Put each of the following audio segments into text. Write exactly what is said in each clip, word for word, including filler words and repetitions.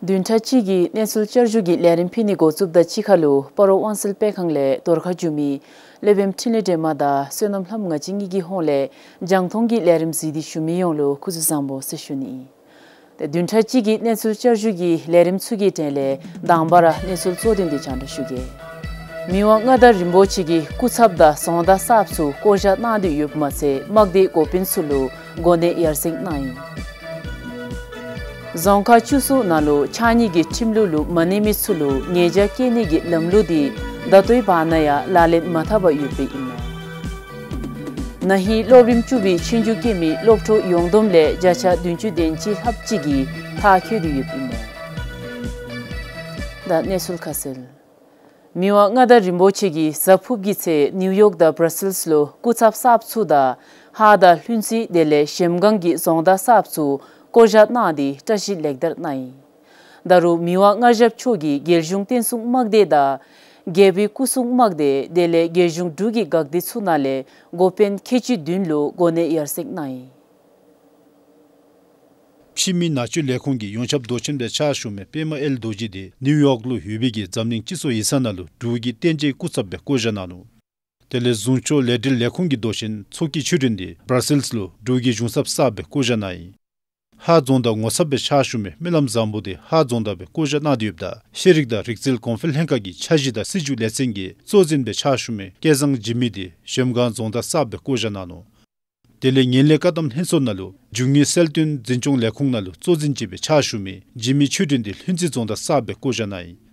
བདུན་ཕྲག་གཅིག་གི་གནས་ཚུལ་བསྐྱར་ཞུ་གི་ལས་རིམ་ཕུལ་ནི་འགོ་བཙུགསཔ་དང་གཅིག་ཁར་ལུ་སྤ་རོ་དབང་གསལ་སྤེལ་ཁང་ལས་བརྡ་ཁ་བསྒྱུར་མི་ལེགས་པའི་འཕྲིན་ལས་སྒྲོལ་མ་དང་བསོད་ནམས་ལྷམོ་ང་བཅས་གཉིས་ཀྱི་ཧོངས་ལས་རྒྱང་མཐོང་གི་ལས་རིམ་གཟིགས་ཏེ་བཞུགས་མི་ཡོངས་ལུ་སྐུ་གཟུགས་བཟང་པོ་ཟེར་ཞུ་ནི། ཏེ་བདུན་ཕྲག་གཅིག་གི་གནས་ཚུལ་བསྐྱར་ཞུ་གི་ལས་རིམ་ཚུ་གི་གྲས་ལས་དང་པ་ར་གནས་ཚུལ་གཙོ་དོན་འདི་རྒྱང་བསྒྲགས་ཞུ་གེ། མི་དབང་མངའ་བདག་རིན་པོ་ཆེ་གི་སྐུ་ཚབ་དང་རྫོང་བདག་གསརཔ་ཚུ་བསྐོ་བཞག་གནང་སྟེ་ཡོདཔ་མ་ཚད་དམག་སྡེའི་འགོ་དཔོན་ཚུ་ལུ་གོ་གནས་ཡར་སེང་གནང་ཡི། རྫོང་ཁག་བཅུ་གསུམ་ནང་ལུ་ཕྱགས་སྙིགས་ཀྱི་ཁྲིམས་ལུགས་ལུ་མ་གནས་མི་ཚུ་ལུ་ཉེས་བྱ་བཀལ་ནི་གི་ལམ་ལུགས་འདི་ད་ལྟོའི་བར་ན་ཡང་ལག་ལེན་མ་འཐབ་པར་ཡོདཔ་ཨིན་མས། ན་ཧིང་སློབ་རིམ་བཅུ་པའི་ཆོས་རྒྱུགས་རྐྱབ་མི་སློབ་ཕྲུག་ཡོངས་བསྡོམས་ལས་བརྒྱ་ཆ་བདུན་ཅུ་དོན་གཅིག་ལྷགཔ་ཅིག་གིས་མཐར་འཁྱོལ་ཏེ་ཡོདཔ་ཨིན་མས། ད་གནས་ཚུལ་ཁ་གསལ། མི་དབང་མངའ་བདག་རིན་པོ་ཆེ་གིས་གཟའ་ཕུརཔ་གི་ཚེ་ནིའུ་ཡོག་དང་བར་སིལསི་ལུ་སྐུ་ཚབ་གསརཔ་ཚུ་དང་ཧཱ་དང་ལྷུན་རྩེ་དེ་ལས་གཞལམ་སྒང་གི་རྫོང་བདག་གསརཔ་ཚུ་བསྐོ་བཞག་གནང་སྟེ་བཀྲིས་ལེགས་དར་གནང་ཡི། ད་རུང་མི་དབང་མངའ་ཞབས་མཆོག་གིས་རྒྱལ་གཞུང་བསྟན་སྲུང་དམག་སྡེ་དང་རྒྱལ་པོའི་སྐུ་སྲུང་དམག་སྡེ་དེ་ལས་རྒྱལ་གཞུང་འབྲུག་གི་འགག་སྡེ་ཚུ་ནང་ལས་འགོ་དཔོན་ཁལ་གཅིག་བདུན་ལུ་གོ་གནས་ཡར་སེང་གནང་ཡི། ཕྱི་མི་ནང་བཅུད་ལས་ཁུངས་ཀྱི་ཡོངས་ཁྱབ་མདོ་ཆེན་སྦེ་ཕྱག་ཞུ་མི་པདྨ་ཨེལ་རྡོ་རྗེ་འདི་ནིའུ་ཡོག་ལུ་ཡོད་པའི་གི་འཛམ་གླིང་སྤྱི་ཚོགས་ཡིག་ཚང་ནང་ལུ་འབྲུག་གི་བསྟན་རྒྱས་སྐུ་ཚབ་སྦེ་བསྐོ་བཞག་གནང་ནུག། དེ་ལས་གཟུངས་སྐྱོང་ལས་འབྲེལ་ལས་ཁུངས་ཀྱི་མདོ་ཆེན་ཚོགས་ཀྱི་ཆོས་སྒྲོན་འདི་བར་སིལསི་ལུ་འབྲུག་གི་གཞུང་ཚབ་གསརཔ་སྦེ་བསྐོ་བཞག་གནང་ཡི། ཧཱ་རྫོང་བདག་ངོ་ཚབ་སྦེ་ཕྱག་ཞུ་མི་སྨོན་ལམ་བཟང་པོ་འདི་ཧཱ་རྫོང་བདག་སྦེ་བསྐོ་བཞག་གནང་སྟེ་ཡོདཔ་ད་ཤེས་རིག་དང་རིག་རྩལ་གོང་འཕེལ་ལྷན་ཁག་གི་འཆར་གཞི་དང་སྲིད་བྱུས་ལས་ཚན་གྱི་གཙོ་འཛིན་སྦེ་ཕྱག་ཞུ་མི་སྐལ་བཟང་འཇིགས་མེད་འདི་གཞལམ་སྒང་རྫོང་བདག་གསརཔ་སྦེ་བསྐོ་བཞག་གནང་ནུག། དེ་ལས་ངན་ལྷད་བཀག་སྡོམ་ལྷན་ཚོགས་ནང་ལུ་རྒྱུ་དངོས་གསལ་སྟོན་འཛིན་སྐྱོང་ལས་ཁུངས་ནང་ལུ་གཙོ་འཛིན་ཅིག་སྦེ་ཕྱག་ཞུ་མི་འཇིགས་མེད་ཆོས་སྒྲོན་འདི་ལྷུན་རྩེ་རྫོང་བདག་གསརཔ་སྦེ་བསྐོ་བཞག་གནང་ཡི།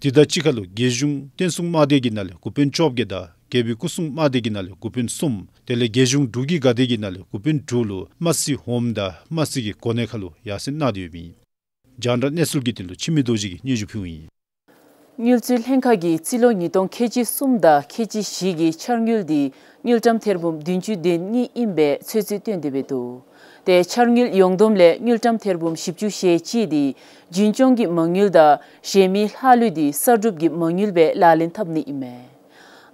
དེ་དང་གཅིག་ཁར་ལུ་རྒྱལ་གཞུང་བསྟན་སྲུང་དམག་སྡེ་གི་ནང་ལས་འགོ་དཔོན་བཅོ་བརྒྱད་དང་རྒྱལ་པོའི་སྐུ་སྲུང་དམག་སྡེ་གི་ནང་ལས་འགོ་དཔོན་གསུམ་དེ་ལས་རྒྱལ་གཞུང་འབྲུག་གི་འགག་སྡེ་གི་ནང་ལས་འགོ་དཔོན་དྲུག་ལུ་དམག་སྲིད་ཧོངམ་དང་དམག་སྲིད་ཀྱི་གོ་གནས་ཁར་ལུ་ཡར་སེང་གནང་སྟེ་ཡོདཔ་ཨིན། རྒྱང་བསྒྲགས་གནས་ཚུལ་གྱི་དོན་ལུ་འཆི་མེད་རྡོ་རྗེ་གིས་སྙན་ཞུ་ཕུལཝ་ཨིན། དངུལ་རྩིས་ལྷན་ཁག་གིས་རྩིས་ལོ་ཉིས་སྟོང་ཁལ་གཅིག་གསུམ་དང་ཁལ་གཅིག་བཞི་གི་འཆར་དངུལ་འདི་དངུལ་ཀྲམ་ཐེར་འབུམ་བདུན་ཅུ་དོན་གཉིས་ཨིན་པའི་ཚོད་རྩིས་བཏོན་ཏེ་འབད་འདུག། ཏེ་འཆར་དངུལ་ཡོངས་བསྡོམས་ལས་དངུལ་ཀྲམ་ཐེར་འབུམ་བཞི་བཅུ་ཞེ་གཅིག་འདི་རྒྱུན་སྐྱོང་གི་མ་དངུལ་དང་གཞན་མི་ལྷག་ལུས་འདི་གསར་སྒྲུབ་ཀྱི་མ་དངུལ་སྦེ་ལག་ལེན་འཐབ་ནི་ཨིན་མས།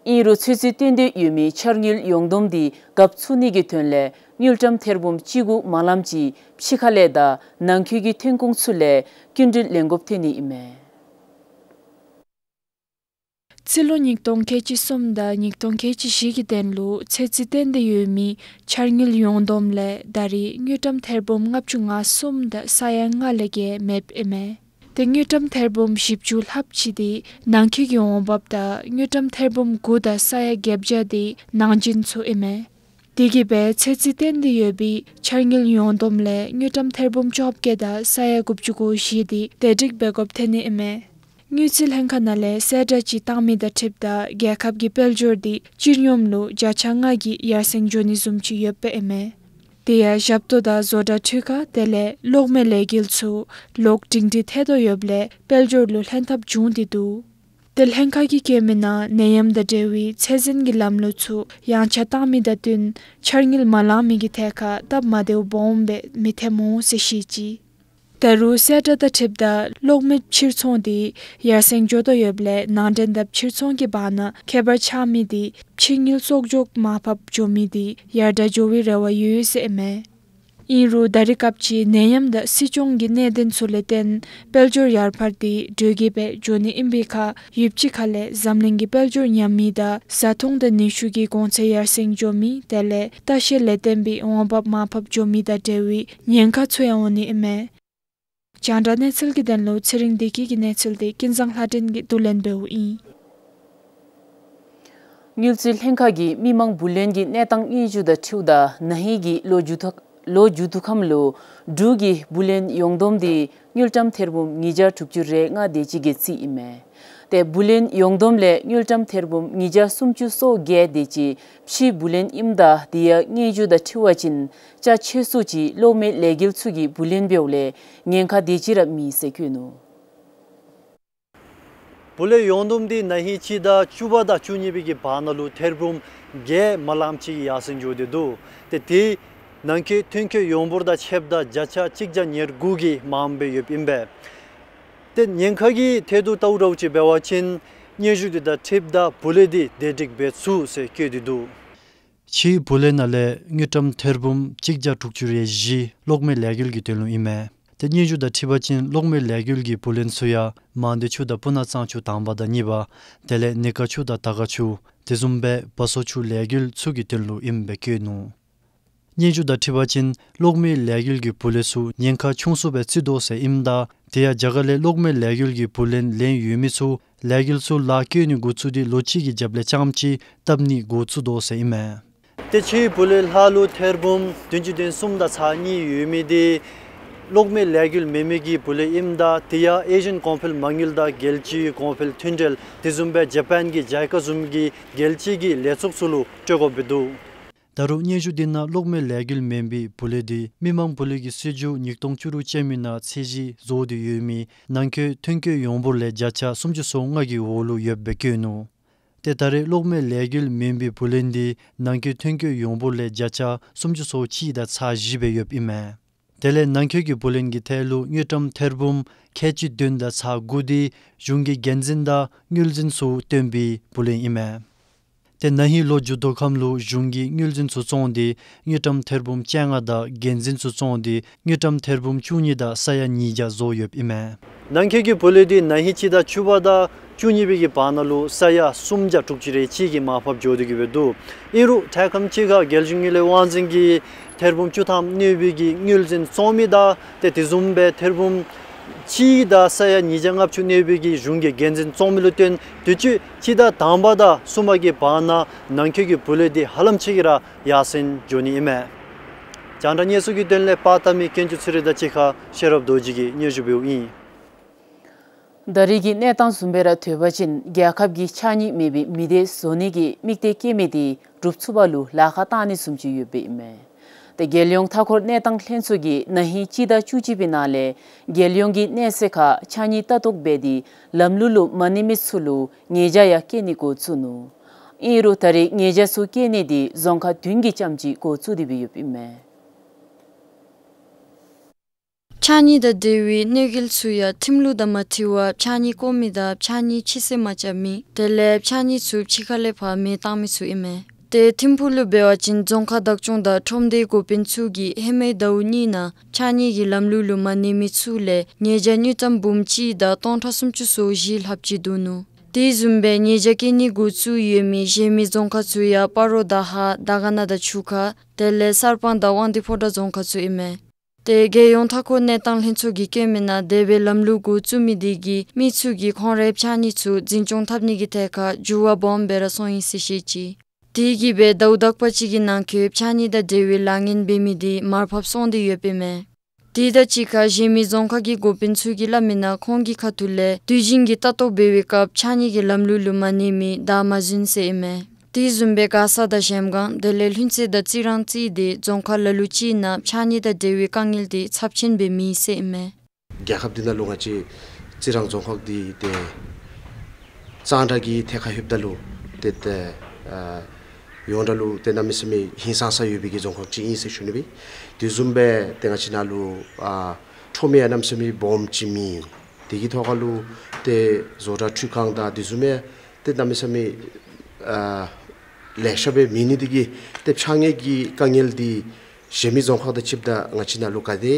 ཨིན་རུང་ཚོད་རྩིས་བཏོན་ཏེ་ཡོད་མི་འཆར་དངུལ་ཡོངས་བསྡོམས་འདི་རྒཔ་ཚུགས་ནི་གི་དོན་ལས་དངུལ་ཀྲམ་ཐེར་འབུམ་གཅིག་དགུ་མ་ལངམ་ཅིག་ཕྱི་ཁ་ལས་དང་ནང་འཁོད་ཀྱི་ཐོན་ཁུངས་ཚུ་ལས་སྐྱིན་འགྲུལ་ལེན་དགོཔ་ཐོན་ནི་ཨིན་མས། རྩིས་ལོ་ཉིས་སྟོང་ཁལ་གཅིག་གསུམ་དང་ཉིས་སྟོང་ཁལ་གཅིག་བཞི་གི་དོན་ལུ་ཚོད་རྩིས་བཏོན་ཏེ་ཡོད་མི་འཆར་དངུལ་ཡོངས་བསྡོམས་ལས་ད་རེས་དངུལ་ཀྲམ་ཐེར་འབུམ་ལྔ་བཅུ་ང་གསུམ་དང་ས་ཡ་ལྔ་ལས་བརྒལ་མེདཔ་ཨིན་མས། ཏེ་དངུལ་ཀྲམ་ཐེར་འབུམ་བཞི་བཅུ་ལྷགཔ་ཅིག་འདི་ནང་འཁོད་ཀྱི་འོང་འབབ་དང་དངུལ་ཀྲམ་ཐེར་འབུམ་དགུ་དང་ས་ཡ་བརྒྱད་བརྒྱ་འདི་ནང་འཛིན་ཚུ་ཨིན་མས། དེ་གིས་སྦེ་ཚོད་རྩིས་བཏོན་ཏེ་ཡོད་པའི་འཆར་དངུལ་ཡོངས་བསྡོམས་ལས་དངུལ་ཀྲམ་ཐེར་འབུམ་བཅོ་བརྒྱད་དང་ས་ཡ་དགུ་བཅུ་གོ་བཞི་འདི་བདེ་སྒྲིག་འབད་དགོཔ་ཐོན་ནི་ཨིན་མས། དངུལ་རྩིས་ལྷན་ཁག་ནང་ལས་གསལ་བསྒྲགས་ཅིག་བཏང་མི་དང་འཁྲིལཝ་ད་རྒྱལ་ཁབ་ཀྱི་དཔལ་འབྱོར་འདི་སྤྱིར་སྙོམས་ལུ་བརྒྱ་ཆ་ལྔ་གི་ཡར་སེང་འགྱོ་ནི་བཟུམ་ཅིག་ཡོདཔ་ཨིན་མས། དེ་ཡང་ཞབས་ཏོག་དང་བཟོ་གྲྭ་འཕྲུལ་ཁང་དེ་ལས་གློག་མེ་ལས་འགུལ་ཚུ་ལོག་སྒྲིང་སྒྲི་ཐལ་དོ་ཡོདཔ་ལས་དཔལ་འབྱོར་ལུ་ལྷན་ཐབས་བྱུང་སྟེ་འདུག། ཏེ་ལྷན་ཁག་གིས་བཀོད་མི་ནང་ནད་ཡམས་དང་འབྲེལ་བའི་ཚད་འཛིན་གྱི་ལམ་ལུགས་ཚུ་ཡངས་ཆག་བཏང་མི་དང་བསྟུན་འཆར་དངུལ་མ་ལང་མི་གི་ཐད་ཁར་སྟབས་མ་བདེཝ་སྦོམ་སྦེ་མི་ཐོནམ་འོང་ཟེར་བཤད་ཅི། ད་རུང་གསལ་བསྒྲགས་དང་འཁྲིལཝ་ད་གློག་མེ་ཕྱིར་ཚོང་འདི་ཡར་སེང་འགྱོ་དོ་ཡོདཔ་ལས་ནང་འདྲེན་དང་ཕྱིར་ཚོང་གི་བར་ན་ཁྱད་པར་ཆགས་མི་འདི་ཕྱི་དངུལ་གསོག་འཇོག་མར་ཕབ་འགྱོ་མི་འདི་ཡར་དྲག་འགྱོ་བའི་རེ་བ་ཡོད་ཟེར་ཨིན་མས། ཨིན་རུང་ད་རེས་སྐབས་ཅིག་ནད་ཡམས་དང་སྲིད་སྐྱོང་གི་གནད་དོན་ཚུ་ལས་བརྟེན་དཔལ་འབྱོར་ཡར་འཕར་འདི་འགྲོས་ཀྱིས་སྦེ་འགྱོ་ནི་ཨིན་པའི་ཁར་ཡུདཔ་ཅིག་ཁ་ལས་འཛམ་གླིང་གི་དཔལ་འབྱོར་ཉམས་མི་དང་བཟའ་འཐུང་དང་ནུས་ཤུགས་ཀྱི་གོང་ཚད་ཡར་སེང་འགྱོ་མི་དེ་ལས་ལྟ་བཤལ་ལས་བརྟེན་པའི་འོང་འབབ་མར་ཕབ་འགྱོ་མི་དང་འབྲེལ་བའི་ཉེན་ཁ་ཚུ་ཡང་འོང་ནི་ཨིན་མས། རྒྱང་བསྒྲགས་གནས་ཚུལ་གྱི་དོན་ལུ་ཚེ་རིང་བདེ་སྐྱིད་ཀྱི་གནས་ཚུལ་འདི་ཀུན་བཟང་ལྷ་སྒྲོན་གྱིས་བསྡུ་ལེན་འབདཝ་ཨིན། དངུལ་རྩིས་ལྷན་ཁག་གིས་མི་མང་བུ་ལོན་གྱི་གནས་སྟངས་སྙན་ཞུ་དང་འཁྲིལཝ་ད་ན་ཧིང་གི་ལོ་མཇུག་ཐོག་ལོ་མཇུག་ཐོག་ཁམས་ལུ་འབྲུག་གི་བུ་ལོན་ཡོངས་བསྡོམས་འདི་དངུལ་ཀྲམ་ཐེར་འབུམ་ཉིས་བརྒྱ་དྲུག་ཅུ་རེ་ལྔ་དེ་ཅིག་གི་རྩིས་ཨིན་མས། ཏེ་བུ་ལོན་ཡོངས་བསྡོམས་ལས་དངུལ་ཀྲམ་ཐེར་འབུམ་ཉིས་བརྒྱ་སུམ་ཅུ་སོ་བརྒྱད་དེ་ཅིག་ཕྱིའི་བུ་ལོན་ཨིནམ་ད་དེ་ཡང་སྙན་ཞུ་དང་འཁྲིལ་བ་ཅིན་ཅ་ཆས་སུ་ཅིག་གློག་མེ་ལས་འགུལ་ཚུ་གི་བུ་ལོན་འབདཝ་ལས་ཉེན་ཁ་དེ་ཅིག་ར་མེད་ཟེར་བཀོད་ནུག། བུ་ལོན་ཡོངས་བསྡོམས་འདི་ན་ཧིང་སྤྱི་ཟླ་བཅུ་པ་དང་བཅུ་གཉིས་པའི་གི་བར་ན་ལུ་ཐེར་འབུམ་བརྒྱད་མ་ལངམ་ཅིག་ཡར་སེང་འགྱོ་སྟེ་འདུག། ཏེ་དེ་ནང་འཁོད་ཐོན་སྐྱེད་ཡོངས་འབོར་དང་ཕྱདཔ་ད་བརྒྱ་ཆ་གཅིག་བརྒྱ་ཉེར་དགུ་གིས་མངམ་སྦེ་ཡོདཔ་ཨིན་པས། ཏེ་ཉེན་ཁ་གི་ཐད་དུ་ལྟཝ་ད་ཅིག་འབད་བ་ཅིན་སྙན་ཞུ་འདི་དང་འཁྲིལཝ་ད་བུ་ལོན་འདི་བདེ་སྒྲིག་འབད་ཚུགས་ཟེར་བཀོད་དེ་འདུག། ཕྱིའི་བུ་ལོན་ནང་ལས་དངུལ་ཀྲམ་ཐེར་འབུམ་གཅིག་བརྒྱ་དྲུག་ཅུ་རེ་བཞི་གློག་མེ་ལས་འགུལ་གྱི་དོན་ལུ་ཨིན་མས། ཏེ་སྙན་ཞུ་དང་འཁྲིལ་བ་ཅིན་གློག་མེ་ལས་འགུལ་གྱི་བུ་ལོན་ཚུ་ཡང་མང་སྡེ་ཆུ་དང་སྤུ་ན་གཙང་ཆུ་དང་པ་དང་གཉིས་པ་དེ་ལས་ནི་ཀ་ཆུ་དང་དར་དཀར་ཆུ་དེ་བཟུམ་སྦེ་བ་སོ་ཆུ་ལས་འགུལ་ཚུ་གི་དོན་ལུ་ཨིནམ་སྦེ་བཀོད་ནུག། སྙན་ཞུ་དང་འཁྲིལ་བ་ཅིན་གློག་མེ་ལས་འགུལ་གྱི་བུ་ལོན་ཚུ་ཉེན་ཁ་ཆུང་སུ་སྦེ་བརྩི་དོ་ཟེར་ཨིནམ་ད་དེ་ཡང་རྒྱ་གར་ལས་གློག་མེ་ལས་འགུལ་གྱི་བུ་ལོན་ལེན་ཡོད་མི་ཚུ་ལས་འགུལ་ཚུ་ལཱ་བཀོལ་ནི་འགོ་བཙུགས་ཏེ་ལོ་གཅིག་གི་རྒྱབ་ལས་རྐྱངམ་གཅིག་བཏབ་ནི་འགོ་བཙུགས་དོ་ཟེར་ཨིན་མས། ཏེ་ཕྱིའི་བུ་ལོན་ལྷག་ལུ་ཐེར་འབུམ་བདུན་ཅུ་དོན་གསུམ་དང་ཚག་གཉིས་ཡོད་མི་དེ་གློག་མེ་ལས་འགུལ་མེན་མི་གི་བུ་ལོན་ཨིནམ་ད་དེ་ཡང་ཨེ་ཤི་ཡན་གོང་འཕེལ་མ་དངུལ་དང་རྒྱལ་སྤྱིའི་གོང་འཕེལ་མཐུན་འབྲེལ་དེ་བཟུམ་སྦེ་ཇ་པཱན་གྱི་ཇའི་ཀ་བཟུམ་གྱི་རྒྱལ་སྤྱི་གི་ལས་ཚོགས་ཚུ་ལུ་སྤྲོད་དགོཔ་སྦེ་འདུག། ད་རུང་སྙན་ཞུ་དེ་ནང་གློག་མེ་ལས་འགུལ་མེན་པའི་བུ་ལོན་དེ་མི་མང་བུ་ལོན་གྱི་སྲིད་བྱུས་ཉིས་སྟོང་བཅུ་དྲུག་ཅན་མའི་ནང་ཚད་གཞི་བཟོ་སྟེ་ཡོད་མི་ནང་འཁོད་ཐོན་སྐྱེད་ཡོངས་འབོར་ལས་བརྒྱ་ཆ་སུམ་ཅུ་སོ་ལྔ་གི་འོག་ལུ་ཡོདཔ་སྦེ་བཀོད་ནུག། ཏེ་ད་རེས་གློག་མེ་ལས་འགུལ་མེན་པའི་བུ་ལོན་དེ་ནང་འཁོད་ཐོན་སྐྱེད་ཡོངས་འབོར་ལས་བརྒྱ་ཆ་སུམ་ཅུ་སོ་གཅིག་དང་ཚག་བཞི་སྦེ་ཡོདཔ་ཨིན་མས། དེ་ལས་ནང་འཁོད་ཀྱི་བུ་ལོན་གྱི་ཐད་ལུ་དངུལ་ཀྲམ་ཐེར་འབུམ་ཁལ་གཅིག་བདུན་དང་ཚག་དགུ་དེ་གཞུང་གི་འགན་འཛིན་དང་དངུལ་འཛིན་ཚུ་བཏོན་པའི་བུ་ལོན་ཨིན་མས། ཏེ་ན་ཧིང་ལོ་མཇུག་བསྡུ་ཁམས་ལུ་གཞུང་གིས་དངུལ་འཛིན་ཚུ་བཙོངས་ཏེ་དངུལ་ཀྲམ་ཐེར་འབུམ་བཅོ་ལྔ་དང་འགན་འཛིན་ཚུ་བཙོངས་ཏེ་དངུལ་ཀྲམ་ཐེར་འབུམ་བཅུ་གཉིས་དང་ས་ཡ་ཉིས་བརྒྱ་བཟོ་ཡོདཔ་ཨིན་མས། ནང་འཁོད་ཀྱི་བུ་ལོན་དེ་ན་ཧིང་སྤྱི་ཟླ་བཅུ་པ་དང་བཅུ་གཉིས་པའི་གི་བར་ན་ལུ་ས་ཡ་སུམ་བརྒྱ་དྲུག་ཅུ་རེ་གཅིག་གི་མར་ཕབ་འགྱོ་སྟེ་གི་སྦེ་འདུག། ཨིན་རུང་ཐེངས་ཁམས་ཅིག་ཁར་རྒྱལ་གཞུང་དངུལ་ལས་དབང་འཛིན་གྱིས་ཐེར་འབུམ་བཅུ་ཐམ་གནོད་པའི་གི་དངུལ་འཛིན་བཙོང་མི་དང་ཏེ་དེ་བཟུམ་སྦེ་ཐེར་འབུམ་གཅིག་དང་ས་ཡ་ཉིས་བརྒྱ་ལྔ་བཅུ་གནོད་པའི་གི་གཞུང་གི་འགན་འཛིན་བཙོང་མི་ལུ་བརྟེན་དུས་ཅི་སྤྱི་ཟླ་དང་པ་དང་གསུམ་པ་གི་བར་ན་ནང་འཁོད་ཀྱི་བུ་ལོན་དེ་ཧ་ལམ་ཅིག་གིས་ར་ཡར་སེང་འགྱོ་ནི་ཨིན་མས། རྒྱང་བསྒྲགས་གནས་ཚུལ་གྱི་དོན་ལས་པར་བཏབ་མི་ཀུན་སྤྱོད་ཚེ་རིང་དང་གཅིག་ཁར་ཤེས་རབ་རྡོ་རྗེ་གིས་སྙན་ཞུ་འབདཝ་ཨིན། ད་རེས་ཀྱི་གནས་སྟངས་བཟུམ་སྦེ་ར་ཐོས་པ་ཅིན་རྒྱལ་ཁབ་ཀྱིས་ཕྱགས་སྙིགས་མེད་པའི་མི་སྡེ་བཟོ་ནི་གི་དམིགས་གཏད་བསྐྱེད་མི་དེ་འགྲུབ་ཚུགས་པ་ལུ་ལཱ་ཁག་བཏང་ནི་བཟུམ་ཅིག་ཡོདཔ་ཨིན་མས། ཏེ་རྒྱལ་ཡོངས་མཐའ་འཁོར་གནས་སྟངས་ལྷན་ཚོགས་ཀྱིས་ན་ཧིང་སྤྱི་ཟླ་བཅུ་གཅིག་པའི་ནང་ལས་རྒྱལ་ཡོངས་ཀྱི་གནས་ཚད་ཁར་ཕྱགས་སྙིགས་ལྟ་རྟོག་འབད་དེ་ལམ་ལུགས་ལུ་མ་གནས་མི་ཚུ་ལུ་ཉེས་བྱ་ཡང་བཀལ་ནི་འགོ་བཙུགས་ནུག། ཨིན་རུང་ད་རེས་ཉེས་བྱ་ཚུ་བཀལ་ནི་དེ་རྫོང་ཁག་བདུན་གྱིས་རྐྱངམ་གཅིག་འགོ་བཙུགས་ཏེ་སྦེ་ཡོདཔ་ཨིན་མས། ཕྱགས་སྙིགས་དང་འབྲེལ་བའི་གནོད་འགེལ་ཚུ་ཡང་ཁྲིམས་ལུགས་དང་མ་འཁྲིལ་བར་ཕྱགས་སྙིགས་བཀོ་མི་དང་ཕྱགས་སྙིགས་ཕྱི་བསྲེག་མ་རྐྱབ་མི་དེ་ལས་ཕྱགས་སྙིགས་ཚུ་ཕྱི་ཁ་ལས་ཕར་མེ་བཏང་མི་ཚུ་ཨིན་མས། ཏེ་ཐིམ་ཕུག་ལུ་འབད་བ་ཅིན་རྫོང་ཁག་བདག་སྐྱོང་དང་ཁྲོམ་སྡེའི་འགོ་དཔོན་ཚུ་གིས་ཧེ་མའི་ཟླཝ་གཉིས་ནང་ཕྱགས་སྙིགས་ཀྱི་ལམ་ལུགས་ལུ་མ་གནས་མི་ཚུ་ལས་ཉེས་བྱ་དངུལ་ཀྲམ་འབུམ་གཅིག་དང་སྟོང་ཕྲག་སུམ་ཅུ་སོ་བཞི་ལྷགཔ་ཅིག་བསྡུ་ནུག། དེ་བཟུམ་སྦེ་ཉེས་བྱ་བཀལ་ནི་འགོ་བཙུགས་ཡོད་མི་གཞན་མི་རྫོང་ཁག་ཚུ་ཡང་སྤ་རོ་དང་ཧཱ་དར་དཀར་ན་དང་ཆུ་ཁ་དེ་ལས་གསར་སྤང་དང་དབང་འདུས་ཕོ་བྲང་རྫོང་ཁག་ཚུ་ཨིན་མས། ཏེ་རྒྱལ་ཡོངས་མཐའ་འཁོར་གནས་སྟངས་ལྷན་ཚོགས་ཀྱིས་བཀོད་མི་ནང་དེ་སྦེ་ལམ་ལུགས་འགོ་བཙུགས་མི་དེ་གིས་མི་ཚུ་གིས་ཁོང་རའི་ཕྱགས་སྙིགས་ཚུ་འཛིན་སྐྱོང་འཐབ་ནི་གི་ཐད་ཁར་འགྱུར་བ་སྦོམ་སྦེ་ར་སོང་ཡི་ཟེར་བཤད་ཅི། དེ་གིས་སྦེ་ཟླཝ་དག་པ་ཅིག་གི་ནང་འཁོད་ཕྱགས་སྙིགས་དང་འབྲེལ་བའི་ལཱ་ངན་འབད་མི་དེ་མར་ཕབ་སོང་སྟེ་ཡོདཔ་ཨིན་མས། དེ་དང་གཅིག་ཁར་གཞན་མི་རྫོང་ཁག་གི་འགོ་དཔོན་ཚུ་གིས་སླབ་མི་ནང་ཁོང་གི་ཁ་ཐུག་ལས་དུས་རྒྱུན་གྱི་ལྟ་རྟོག་འབད་བའི་སྐབས་ཕྱགས་སྙིགས་ཀྱི་ལམ་ལུགས་ལུ་མ་གནས་མི་བདའ་མ་ཟུན་ཟེར་ཨིན་མས། དེ་བཟུམ་སྦེ་མགར་ས་དང་གཞལམ་སྒང་དེ་ལས་ལྷུན་རྩེ་དང་རྩི་རང་རྩིས་ཏེ་རྫོང་ཁག་ལ་ལུ་ཅིག་ནང་ཕྱགས་སྙིགས་དང་འབྲེལ་བའི་དཀའ་ངལ་དེ་ཚབས་ཆེན་སྦེ་མེད་ཟེར་ཨིན་མས། རྒྱལ་ཁབ་འདི་ནང་ལུ་ང་བཅས་རྩི་རང་རྫོང་ཁག་འདི་ཏེ་གཙང་སྦྲ་གི་ཐད་ཁར་ལྷོདཔ་ད་ལུ་ཏེ་ཏེ་ཨ་ཡོངས་གྲགས་ལུ་ཏེ་གནམ་མེད་ས་མེད་ཧིང་སངས་ས་ཡོད་པའི་གི་རྫོང་ཁག་ཅིག་ཨིན་ཟེར་ཞུ་ནི་སྦེ། དེ་བཟུམ་སྦེ་ཏེ་ང་བཅས་ནང་ལུ་ཨ་ཁྲོམ་ཡང་གནམ་མེད་ས་མེད་སྦོམ་ཅིག་མེད། དེ་གི་ཐོག་ཁར་ལུ་ཏེ་བཟོ་གྲྭ་འཕྲུལ་ཁང་དང་དེ་བཟུམ་སྦེ་ཏེ་གནམ་མེད་ས་མེད་ཨ་ལེ་ཤ་སྦེ་མེད་ནི་དེ་གིས་ཏེ་ཕྱགས་སྙིགས་ཀྱི་དཀའ་ངལ་འདི་གཞན་མི་རྫོང་ཁག་དང་ཕྱདཔ་ད་ང་བཅས་ནང་ལུ་ག་དེ་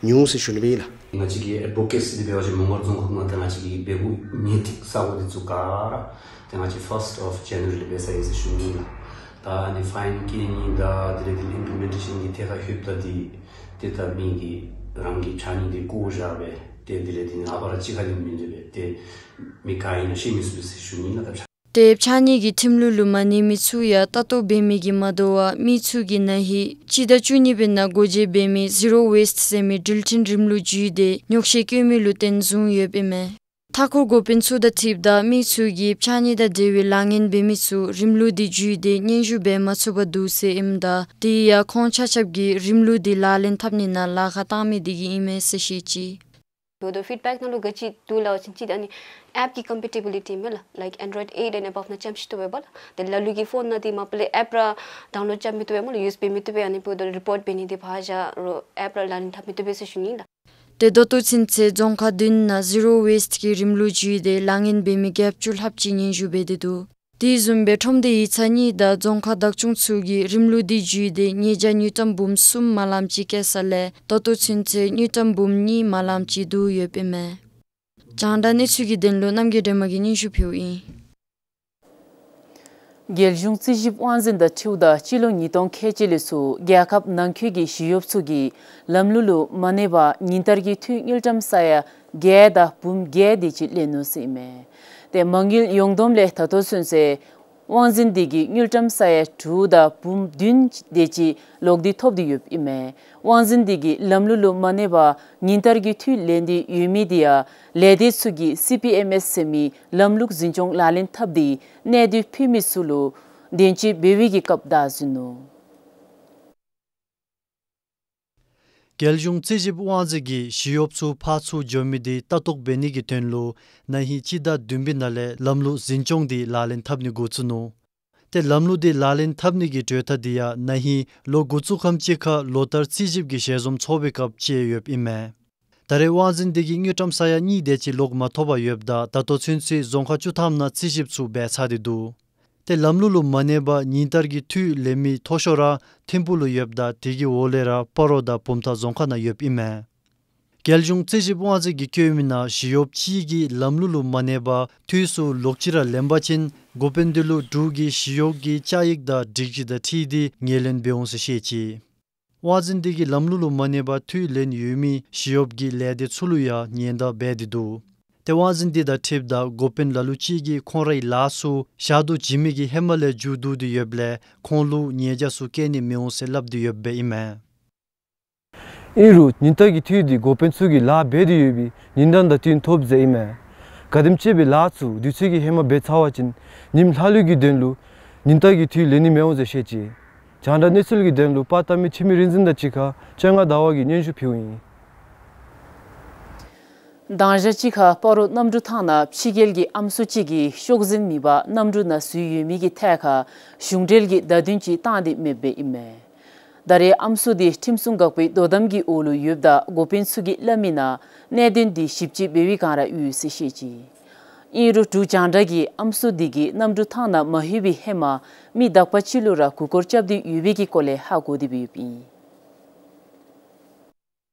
ཉུང་ཟེར་ཞུ་ནི་སྦེ་ཨིན་ལགས། ང་བཅས་ཀྱི་ཨེཌ་བོ་ཀེ་སི་འདི་འབད་བ་ཅིན་མོང་སྒར་རྫོང་ཁག་ནང་ཏེ་ང་བཅས་ཀྱི་འབད་འབདཝ་ཉེས་ཏིག་ས་གོ་འདི་ཚུ་ག་ར་ཏེ་ང་བཅས་ཕརསཊ་ཨོཕ་ཇེ་ནུ་ཝ་རི་ལས་འབད་ཚར་ཡི་ཟེར་ཞུ་ནི་ཨིན་ལགས། ད་ཨ་ནི་ཕའིན་བཀལ་ནི་དང་དེ་ལས་དེ་ལས་ཨིམ་པི་ལི་མེན་ཊེ་ཤཱན་གྱི་ཐད་ཁར་ལྷོདཔ་ད་འདི་ཏེ་ད་མི་གིས་རང་གི་ཕྱགས་སྙིགས་འདི་བཀོ་བཞག་སྦེ་ཏེ་དེ་ལས་དེ་ནི་ཨ་པ་ར་གཅིག་ཁར་ལུ་མིན་འདུག་སྦེ་ཏེ་མི་ག་ཨིན་ན་ཤེས་མི་ཚུགས་པས་ཟེར་ཞུ་ནི་ཨིན་ལགས། ད་ཏེ་ཕྱགས་སྙིགས་ཀྱི་ཁྲིམས་ལུགས་ལུ་མ་གནས་མི་ཚུ་ཡང་ལྟ་རྟོག་འབད་མི་གིས་མ་དོ་བར་མི་ཚུ་གིས་ན་ཧིང་སྤྱི་ཟླ་བཅུ་གཉིས་པའི་ནང་སྒོ་འབྱེད་འབད་མི་ཟི་རོ་ཝེསཊ་ཟེར་མི་འགྲུལ་འཕྲིན་རིམ་ལུགས་བརྒྱུད་དེ་ཉོགས་བཤད་བཀོད་མི་ལུ་བརྟེན་བཟུང་ཡོདཔ་ཨིན་མས། མཐའ་འཁོར་འགོ་དཔོན་ཚུ་དང་འཁྲིལཝ་ད་མི་ཚུ་གིས་ཕྱགས་སྙིགས་དང་འབྲེལ་བའི་ལཱ་ངན་འབད་མི་ཚུ་རིམ་ལུགས་འདི་བརྒྱུད་དེ་སྙན་ཞུ་འབད་མ་ཚུགས་པར་འདུག་ཟེར་ཨིནམ་ད་དེ་ཡང་ཁོང་ཆ་ཁྱབ་ཀྱིས་རིམ་ལུགས་འདི་ལག་ལེན་འཐབ་ནི་ནང་ལཱ་ཁག་བཏང་མི་དེ་གིས་ཨིན་མས་ཟེར་བཤད་ཅི། འབདཝ་ད་ཕིཌ་བེཀ་ནང་ལུ་ག་ཅི་འདུག་ལབ་པ་ཅིན་ཅིག་ཨ་ནི་ཨེཔ་གི་ཀམ་པེ་ཊི་བི་ལི་ཊི་མས་ལགས། ལའིཀ་ཨེན་ཌོའིཌ་ཨེཊ་ཨེནཌ་ཨེ་བབ་ནང་རྐྱངམ་ཅིག་བཏུབ་པས་ལགས། ཏེ་ལ་ལུ་གི་ཕོན་ནང་འདི་མ་པ་ལས་ཨེཔ་ར་ཌའུན་ལོཌ་རྐྱབ་མི་བཏུབ་པས་སྨོ་ལགས། ཡུསི་འབད་མི་བཏུབ་པས། ཨ་ནི་འབདཝ་ད་རི་པོཊ་འབད་ནི་འདི་ཕར་བཞག་རུང་ཨེཔ་ར་ལག་ལེན་འཐབ་མི་བཏུབ་པས་ཟེར་ཞུ་ནི་ལགས། ཏེ་ད་ལྟོ་ཚུན་ཚོད་རྫོང་ཁག་བདུན་ནང་ཟི་རོ་ཝེསཊ་གི་རིམ་ལུགས་བརྒྱུད་དེ་ལཱ་ངན་འབད་མི་བརྒྱད་ཅུ་ལྷགཔ་ཅིག་སྙན་ཞུ་འབད་དེ་འདུག། དེ་བཟུམ་སྦེ་ཁྲོམ་སྡེ་ཡིག་ཚང་གཉིས་དང་རྫོང་ཁག་བདག་སྐྱོང་ཚུ་གིས་རིམ་ལུགས་འདི་བརྒྱུད་དེ་ཉེས་བྱ་དངུལ་ཀྲམ་འབུམ་གསུམ་མ་ལངམ་ཅིག་བཀལ་ས་ལས་ད་ལྟོ་ཚུན་ཚོད་དངུལ་ཀྲམ་འབུམ་གཉིས་མ་ལངམ་ཅིག་བསྡུ་ཡོདཔ་ཨིན་མས། རྒྱང་བསྒྲགས་གནས་ཚུལ་གྱི་དོན་ལུ་རྣམ་རྒྱལ་སྒྲོལ་མ་གིས་སྙན་ཞུ་ཕུལཝ་ཨིན། རྒྱལ་གཞུང་རྩིས་ཞིབ་དབང་འཛིན་དང་འཁྲིལཝ་ད་སྤྱི་ལོ་ཉིས་སྟོང་ཁལ་གཅིག་ལས་ཚུར་རྒྱལ་ཁབ་ནང་འཁོད་ཀྱི་ཞི་གཡོགཔ་ཚུ་གིས་ལམ་ལུགས་ལུ་མ་གནས་པར་ཉིན་ལྟར་གྱི་འཐུས་དངུལ་ཀྲམ་ས་ཡ་བརྒྱད་དང་འབུམ་བརྒྱད་དེ་ཅིག་ལེན་ནུག་ཟེར་ཨིན་མས། ཏེ་མ་དངུལ་ཡོངས་བསྡོམས་ལས་ད་ལྟོ་ཚུན་ཚོད་དབང་འཛིན་འདི་གིས་དངུལ་ཀྲམ་ས་ཡ་དྲུག་དང་འབུམ་བདུན་དེ་ཅིག་ལོག་སྟེ་ཐོབ་སྟེ་ཡོདཔ་ཨིན་མས། དབང་འཛིན་འདི་གིས་ལམ་ལུགས་ལུ་མ་གནས་པར་ཉིན་ལྟར་གྱི་འཐུས་ལེན་ཏེ་ཡོད་མི་དེ་ཡང་ལས་སྡེ་ཚུ་གིས་སི་པི་ཨེམ་ཨེསི་ཟེར་མི་ལམ་ལུགས་འཛིན་སྐྱོང་ལག་ལེན་འཐབ་སྟེ་གནད་དོན་ཕོག་མི་ཚུ་ལུ་བདེན་དཔྱོད་འབད་བའི་གི་སྐབས་བདའ་ཟུན་ནུག། རྒྱལ་གཞུང་རྩིས་ཞིབ་དབང་འཛིན་གྱིས་ཞི་གཡོགཔ་ཚུ་ཕར་ཚུར་འགྱོ་མི་དེ་ལྟ་རྟོག་འབད་ནི་གི་དོན་ལུ་ན་ཧིང་སྤྱི་ཟླ་བདུན་པའི་ནང་ལས་ལམ་ལུགས་འཛིན་སྐྱོང་དེ་ལག་ལེན་འཐབ་ནི་འགོ་བཙུགས་ནུག། ཏེ་ལམ་ལུགས་དེ་ལག་ལེན་འཐབ་ནི་གི་གྲོས་ཐག་དེ་ཡང་ན་ཧིང་ལོ་འགོ་བཙུགས་ཁམས་ཅིག་ཁར་ལོ་བསྟར་རྩིས་ཞིབ་ཀྱི་ཞལ་འཛོམས་ཚོགས་པའི་སྐབས་བཅད་ཡོདཔ་ཨིན་མས། ད་རེས་དབང་འཛིན་འདི་གིས་དངུལ་ཀྲམ་ས་ཡ་གཉིས་དེ་ཅིག་ལོག་མ་ཐོབ་པར་ཡོདཔ་ད་ད་ལྟོ་ཚུན་ཚོད་རྫོང་ཁག་བཅུ་ཐམ་ནང་རྩིས་ཞིབ་ཚུ་འབད་ཚར་ཏེ་འདུག། ཏེ་ལམ་ལུགས་ལུ་མ་གནས་པར་ཉིན་ལྟར་གྱི་འཐུས་ལེན་མི་མཐོ་ཤོས་ར་ཐིམ་ཕུག་ལུ་ཡོདཔ་ད་དེ་གི་འོག་ལས་ར་སྤ་རོ་དང་བུམ་ཐང་རྫོང་ཁག་ནང་ཡོདཔ་ཨིན་མས། རྒྱལ་གཞུང་རྩིས་ཞིབ་དབང་འཛིན་གྱིས་བཀོད་མི་ནང་ཞི་གཡོགཔ་གཅིག་གིས་ལམ་ལུགས་ལུ་མ་གནས་པར་འཐུས་ཚུ་ལོག་ཅི་ར་ལེན་པ་ཅིན་འགོ་དཔོན་དེ་ལུ་འབྲུག་གི་ཞི་གཡོག་གི་བཅའ་ཡིག་དང་སྒྲིག་གཞི་དང་འཁྲིལ་ཏེ་ངོས་ལེན་འབད་འོང་ཟེར་བཤད་ཅི། དབང་འཛིན་འདི་གིས་ལམ་ལུགས་ལུ་མ་གནས་པར་འཐུས་ལེན་ཡོད་མི་ཞི་གཡོགཔ་གི་ལས་སྡེ་ཚུ་ལུ་ཡང་ཉེན་བརྡ་འབད་དེ་འདུག། ཏེ་དབང་འཛིན་འདི་དང་འཁྲིལཝ་ད་འགོ་དཔོན་ལ་ལུ་ཅིག་གིས་ཁོང་རའི་ལཱ་ཚུ་ཞག་དུས་བྱིན་མི་གི་ཧེ་མ་ལས་མཇུག་བསྡུ་སྟེ་ཡོདཔ་ལས་ཁོང་ལུ་ཉེས་བྱ་ཚུ་བཀལ་ནི་མི་འོང་ཟེར་སླབ་སྟེ་ཡོདཔ་ཨིན་མས། ཨིན་རུང་ཉིན་ལྟར་གྱི་འཐུས་འདི་འགོ་དཔོན་ཚུ་གིས་ལཱ་འབད་དེ་ཡོད་པའི་ཉིན་གྲངས་དང་བསྟུན་ཐོབ་ཟེར་ཨིན་མས། ག་དེམ་ཅིག་སྦེ་ལཱ་ཚུ་དུས་ཚོད་ཀྱི་ཧེ་མ་འབད་ཚར་བ་ཅིན་ཉིནམ་ལྷག་ལུས་ཀྱི་དོན་ལུ་ཉིན་ལྟར་གྱི་འཐུས་ལེན་ནི་མི་འོང་ཟེར་བཤད་ཅི། རྒྱང་བསྒྲགས་གནས་ཚུལ་གྱི་དོན་ལུ་པར་བཏབ་མི་འཆི་མེད་རིག་འཛིན་དང་གཅིག་ཁར་ལྕང་སྒང་ཟླ་བ་གིས་སྙན་ཞུ་ཕུལཝ་ཨིན། མདང་ཞག་གཅིག་ཁར་སྤ་རོ་གནམ་གྲུ་ཐང་ནང་ཕྱི་རྒྱལ་གྱི་ཨམ་སྲུ་གཅིག་གིས་ཤོག་འཛིན་མེད་པར་གནམ་གྲུ་ནང་འཛུལ་ཡོད་མི་གི་ཐད་ཁར་གཞུང་འབྲེལ་གྱི་བརྡ་དོན་ཅིག་བཏང་སྟེ་མེདཔ་སྦེ་ཨིན་མས། ད་རེས་ཨམ་སྲུ་དེ་ཁྲིམས་སྲུང་འགག་པའི་དོ་དམ་གྱི་འོག་ལུ་ཡོདཔ་ད་འགོ་དཔོན་ཚུ་གིས་སླབ་མི་ནང་གནད་དོན་དེ་ཞིབ་དཔྱད་འབད་བའི་བསྒང་ར་ཡོད་ཟེར་བཤད་ཅི། ཨིན་རུང་འབྲུག་རྒྱང་བསྒྲགས་ཀྱིས་ཨམ་སྲུ་དེ་གིས་གནམ་གྲུ་ཐང་ནང་མ་ལྷོད་པའི་ཧེ་མ་མི་དག་པ་ཅིག་ལུ་ར་མགུ་སྐོར་རྐྱབ་སྟེ་ཡོད་པའི་གི་སྐོར་ལས་ཧ་གོ་སྟེ་སྦེ་ཡོདཔ་ཨིན།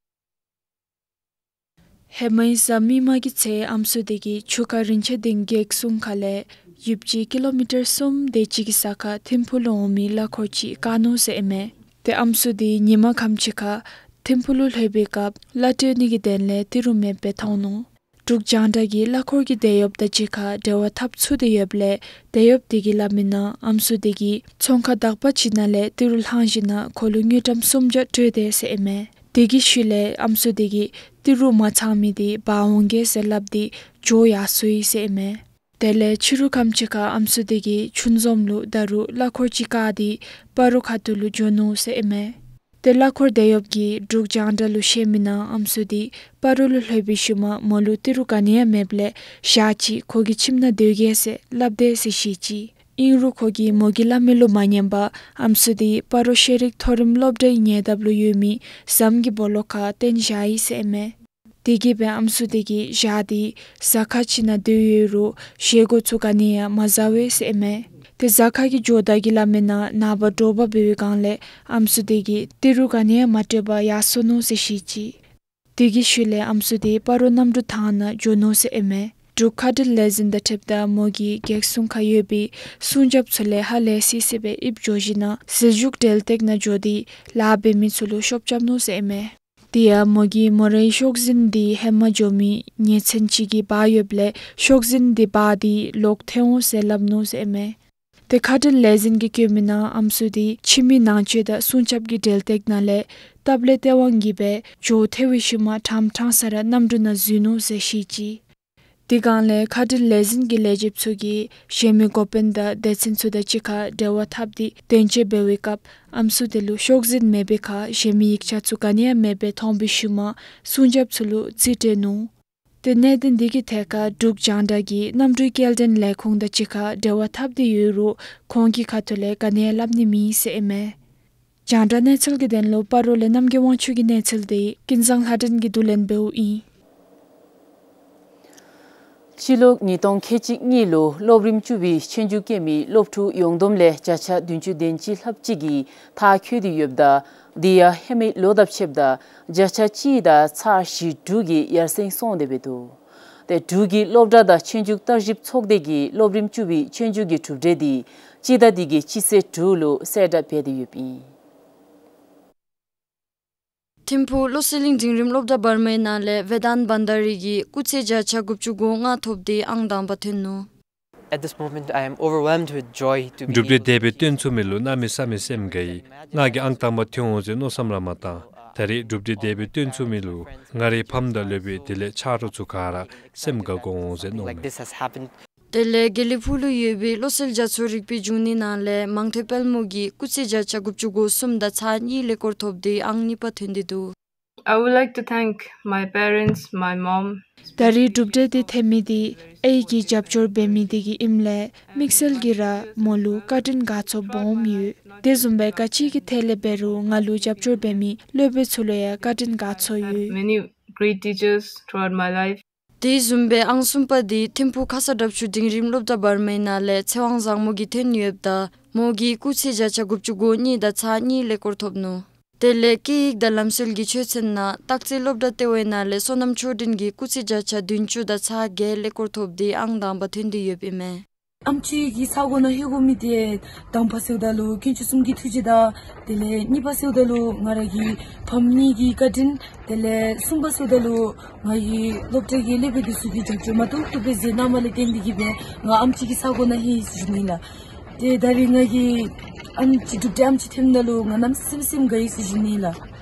ཧེ་མའི་གཟའ་མིག་དམར་གྱི་ཚེ་ཨམ་སྲུ་དེ་གིས་ཆུ་ཁ་རིན་ཆེན་སྡིངས་རྒེད་སྲུང་ཁ་ལས་ཡུདཔ་ཅིག་ཀི་ལོ་མི་ཊར་གསུམ་དེ་ཅིག་གི་ས་ཁར་ཐིམ་ཕུག་ལུ་འོང་མི་གླ་འཁོར་ཅིག་བཀག་ནུག་ཟེར་ཨིན་མས། ཏེ་ཨམ་སྲུ་དེ་ཉིན་མ་ཁམས་ཅིག་ཁར་ཐིམ་ཕུག་ལུ་ལྷོད་པའི་སྐབས་གླ་སྤྲོད་ནི་གི་དོན་ལས་ཏི་རུ་མེདཔ་སྦེ་མཐོང་ནུག། འབྲུག་རྒྱང་བསྒྲགས་ཀྱིས་གླ་འཁོར་གྱི་དེད་གཡོགཔ་དང་གཅིག་ཁར་འབྲེལ་བ་འཐབ་ཚུགས་ཏེ་ཡོདཔ་ལས་དེད་གཡོགཔ་དེ་གིས་སླབ་མི་ནང་ཨམ་སྲུ་དེ་གིས་ཚོང་ཁང་དག་པ་ཅིག་ནང་ལས་ཏི་རུ་ལྷང་ཞིནམ་ལས་ཁོ་ལུ་དངུལ་ཀྲམ་སུམ་བརྒྱ་སྤྲོད་དེས་ཟེར་ཨིན་མས། དེ་གི་ཤུལ་ལས་ཨམ་སྲུ་དེ་གིས་ཏི་རུ་མ་ཚང་མི་དེ་འབག་འོང་གེ་ཟེར་སླབ་སྟེ་འགྱོ་ཡར་སོ་ཡི་ཟེར་ཨིན་མས། དེ་ལས་ཕྱི་རུ་ཁམས་ཅིག་ཁར་ཨམ་སྲུ་དེ་གིས་ཆུ་འཛོམས་ལུ་ད་རུང་གླ་འཁོར་ཅིག་བཀག་སྟེ་སྤ་རོ་ཁ་ཐུག་ལུ་འགྱོ་ནུག་ཟེར་ཨིན་མས། ཏེ་གླ་འཁོར་དེད་གཡོགཔ་གིས་འབྲུག་རྒྱང་བསྒྲགས་ལུ་བཤད་མི་ནང་ཨམ་སྲུ་དེ་སྤ་རོ་ལུ་ལྷོད་པའི་ཤུལ་མ་མོ་ལུ་ཏི་རུ་ག་ནི་ཡང་མེདཔ་ལས་ཞག་ཅིག་ཁོ་གི་ཁྱིམ་ནང་སྡོད་གེ་ཟེར་སླབ་དེས་ཟེར་བཤད་ཅི། ཨིན་རུང་ཁོ་གིས་མོ་གིས་སླབ་མི་ལུ་མ་ཉན་པར་ཨམ་སྲུ་དེ་སྤ་རོ་ཤེས་རིག་མཐོ་རིམ་སློབ་གྲྭའི་ཉེ་འདབས་ལུ་ཡོད་མི་ཟམ་གྱི་སྦོ་ལོགས་ཁར་བཏོན་བཞག་ཡི་ཟེར་ཨིན་མས། དེ་གིས་སྦེ་ཨམ་སྲུ་དེ་གིས་ཞག་དེ་གཟའ་ཁང་ཅིག་ནང་སྡོད་ཡོད་རུང་བཞེས་སྒོ་ཚུ་ག་ནི་ཡང་མ་བཟའ་བས་ཟེར་ཨིན་མས། ཏེ་གཟའ་ཁང་གི་ཇོ་བདག་གིས་སླབ་མི་ནང་ནངས་པ་དྲོ་པ་འབད་བའི་སྒང་ལས་ཨམ་སྲུ་དེ་གིས་ཏི་རུ་ག་ནི་ཡང་མ་སྤྲོད་པར་ཡར་སོ་ནུག་ཟེར་བཤད་ཅི། དེ་གི་ཤུལ་ལས་ཨམ་སྲུ་དེ་སྤ་རོ་གནམ་གྲུ་ཐང་ནང་འགྱོ་ནུག་ཟེར་ཨིན་མས། འབྲུག་ཁ་བྲལ་ལས་འཛིན་དང་འཁྲིལཝ་ད་མོ་གིས་རྒེད་སྲུང་ཁར་ཡོད་པའི་སྲུང་སྐྱོབ་ཚུ་ལས་ཧ་ལས་སི་སི་སྦེ་ཨིབ་འགྱོ་ཞིནམ་ལས་ཟིལ་ཤུགས་འབྲེལ་སྟེགས་ནང་འགྱོ་སྟེ་ལཱ་འབད་མི་ཚུ་ལུ་ཤོབ་རྐྱབ་ནུག་ཟེར་ཨིན་མས། དེ་ཡང་མོ་གིས་མོ་རའི་ཤོག་འཛིན་དེ་ཧེ་མ་འགྱོ་མི་ཉེ་ཚན་ཅིག་གིས་འབག་ཡོདཔ་ལས་ཤོག་འཛིན་དེ་འབག་སྟེ་ལོག་ཐོན་འོང་ཟེར་སླབ་ནུག་ཟེར་ཨིན་མས། ཏེ་ཁ་བྲལ་ལས་འཛིན་གྱིས་བཀོད་མི་ནང་ཨམ་སྲུ་དེ་ཁྱིམ་མི་ནང་བཅོལ་དང་སྲུང་སྐྱོབ་ཀྱི་འབྲེལ་སྟེགས་ནང་ལས་སྟབས་ལེགས་སྟེས་དབང་གིས་སྦེ་འགྱོ་ཐལ་བའི་ཤུལ་མ་ཁྲམ་ཁྲང་ས་ར་གནམ་གྲུ་ནང་འཛུལ་ནུག་ཟེར་བཤད་ཅི། དེ་སྒང་ལས་ཁ་བྲལ་ལས་འཛིན་གྱི་ལས་བྱེདཔ་ཚུ་གིས་གཞན་མི་འགོ་དཔོན་དང་སྡེ་ཚན་ཚུ་དང་གཅིག་ཁར་འབྲེལ་བ་འཐབ་སྟེ་དོན་གཅོད་འབད་བའི་སྐབས་ཨམ་སྲུ་དེ་ལུ་ཤོག་འཛིན་མེད་པའི་ཁར་གཞན་མི་ཡིག་ཆ་ཚུ་ག་ནི་ཡང་མེདཔ་སྦེ་མཐོང་བའི་ཤུལ་མ་སྲུང་སྐྱོབ་ཚུ་ལུ་རྩིས་སྤྲོད་ནུག། ཏེ་གནད་དོན་དེ་གི་ཐད་ཁར་འབྲུག་རྒྱང་བསྒྲགས་ཀྱིས་གནམ་གྲུའི་སྐྱེལ་འདྲེན་ལས་ཁུངས་དང་གཅིག་ཁར་འབྲེལ་བ་འཐབ་སྟེ་ཡོད་རུང་ཁོང་གི་ཁ་ཐུག་ལས་ག་ནི་ཡང་སླབ་ནི་མེད་ཟེར་ཨིན་མས། རྒྱང་བསྒྲགས་གནས་ཚུལ་གྱི་དོན་ལུ་སྤ་རོ་ལས་རྣམ་རྒྱལ་དབང་ཕྱུག་གི་གནས་ཚུལ་དེ་ཀུན་བཟང་ལྷ་སྒྲོན་གྱིས་བསྡུ་ལེན་འབདཝ་ཨིན། སྤྱི་ལོ་ཉིས་སྟོང་ཁལ་གཅིག་གཉིས་ལུ་སློབ་རིམ་བཅུ་པའི་ཆོས་རྒྱུགས་སྐྱེལ་མི་སློབ་ཕྲུག་ཡོངས་བསྡོམས་ལས་བརྒྱ་ཆ་བདུན་ཅུ་དོན་གཅིག་ལྷགཔ་ཅིག་གིས་མཐར་འཁྱོལ་ཏེ་ཡོདཔ་ད་དེ་ཡང་ཧེ་མའི་ལོ་དང་ཕྱདཔ་ད་བརྒྱ་ཆ་གཅིག་དང་ཚག་བཞི་དྲུག་གིས་ཡར་སེང་སོང་སྟེ་འབད་འདུག། ཏེ་འབྲུག་གི་སློབ་གྲྭ་དང་ཆོས་རྒྱུགས་བརྟག་ཞིབ་ཚོགས་སྡེ་གིས་སློབ་རིམ་བཅུ་པའི་ཆོས་རྒྱུགས་ཀྱི་གྲུབ་འབྲས་དེ་སྤྱི་ཟླ་འདི་གི་སྤྱི་ཚེས་དྲུག་ལུ་གསལ་བསྒྲགས་འབད་དེ་ཡོདཔ་ཨིན། ཐིམ་ཕུག་བློ་གསལ་གླིང་འབྲིང་རིམ་སློབ་གྲྭ་བར་མའི་ནང་ལས་ཝེ་དཱན་བྷན་དཱ་རི་གིས་སྐུགས་ཚད་བརྒྱ་ཆ་དགུ་བཅུ་གོ་ལྔ་ཐོབ་སྟེ་ཨང་དང་པ་ཐོན་ནུག། At this moment, I am overwhelmed with joy to be གྲུབ་འབྲས་དེ་སྦེ་སྟོན་ཚུགས་མི་ལུ་གནམ་མེད་ས་མེད་སེམས་དགའ་ཡི། ང་གིས་ཨང་དང་པ་ཐོན་འོང་ཟེར་མནོ་བསམ་ར་མ་བཏང་། ད་རེས་གྲུབ་འབྲས་དེ་སྦེ་སྟོན་ཚུགས་མི་ལུ་ང་རའི་ཕམ་དང་སློབ་དཔོན་དེ་ལས་ཆ་རོགས་ཚུ་ག་ར་སེམས་དགའ་དགོ་འོང་ཟེར་མནོཝ་མས། This has happened དེ་ལས་དགེ་ལེགས་ཕུག་ལུ་ཡོད་པའི་བློ་གསལ་རྒྱ་མཚོ་རིག་པའི་འབྱུང་གནས་ནང་ལས་མང་ཐོས་དཔལ་མོ་གིས་སྐུགས་ཚད་བརྒྱ་ཆ་དགུ་བཅུ་གོ་གསུམ་དང་ཚག་གཉིས་ཀླད་ཀོར་ཐོབ་སྟེ་ཨང་གཉིས་པ་ཐོན་ཏེ་འདུག། I would like to thank my parents, my mom. ད་རེས་གྲུབ་འབྲས་དེ་ཐོན་མི་དེ་ཨའི་གིས་རྒྱབ་སྐྱོར་འབད་མི་དེ་གིས་ཨིནམ་ལས་དམིགས་བསལ་གྱིས་ར་མོ་ལུ་བཀའ་དྲིན་དགའ་ཚོར་སྦོམ་ཡོད། དེ་བཟུམ་སྦེ་ག་ཅི་གི་ཐད་ལས་འབད་རུང་ང་ལུ་རྒྱབ་སྐྱོར་འབད་མི་སློབ་དཔོན་ཚུ་ལུ་ཡང་བཀའ་དྲིན་དགའ་ཚོར་ཡོད། Many great teachers throughout my life. དེ་བཟུམ་སྦེ་ཨང་གསུམ་པ་དེ་ཐིམ་ཕུག་ཁ་ས་འདབས་ཆུ་འབྲིང་རིམ་སློབ་གྲྭ་བར་མའི་ནང་ལས་ཚེ་དབང་བཟང་མོ་གིས་ཐོན་ཡོདཔ་ད་མོ་གིས་སྐུགས་ཚད་བརྒྱ་ཆ་དགུ་བཅུ་གོ་གཉིས་དང་ཚག་གཉིས་ཀླད་ཀོར་ཐོབ་ནུག། དེ་ལས་སྐད་ཡིག་དང་ལམ་སྲོལ་གྱི་ཆོས་ཚན་ནང་སྟག་རྩེ་སློབ་གྲྭ་ལྟེ་བའི་ནང་ལས་བསོད་ནམས་ཆོས་སྒྲོན་གྱིས་སྐུགས་ཚད་བརྒྱ་ཆ་བདུན་ཅུ་དང་ཚག་བརྒྱད་ཀླད་ཀོར་ཐོབ་སྟེ་ཨང་དང་པ་ཐོན་ཏེ་ཡོདཔ་ཨིན་མས། ཨམ་ཆི་གི་ས་གོ་ནང་ལྷོད་དགོ་མི་དེ་དང་པ་ཟེརཝ་ད་ལུ་དཀོན་མཆོག་གསུམ་གྱི་ཐུགས་རྗེ་དང་དེ་ལས་གཉིས་པ་ཟེརཝ་ད་ལུ་ང་ར་གི་ཕམ་གཉིས་ཀྱི་བཀའ་དྲིན། དེ་ལས་གསུམ་པ་ཟེརཝ་ད་ལུ་ང་གི་སློབ་གྲྭ་གི་སློབ་དཔོན་དེ་ཚུ་གིས་རྒྱབ་སྐྱོར་མ་ཐུབ་ཐུབ་སྦེ་མཛད་གནངམ་ལས་བརྟེན་ཏེ་གིས་སྦེ་ང་ཨམ་ཆི་གི་ས་གོ་ནང་ལྷོད་ཡི་ཟེར་ཞུ་ནི་ལགས། ཏེ་ད་རེས་ང་གི་ཨམ་ཆི་གྲུབ་འབྲས་ཨམ་ཆི་ཐོནམ་ད་ལུ་ང་གནམ་མེད་ས་མེད་སེམས་དགའ་ཡི་ཟེར་ཞུ་ནི་ལགས།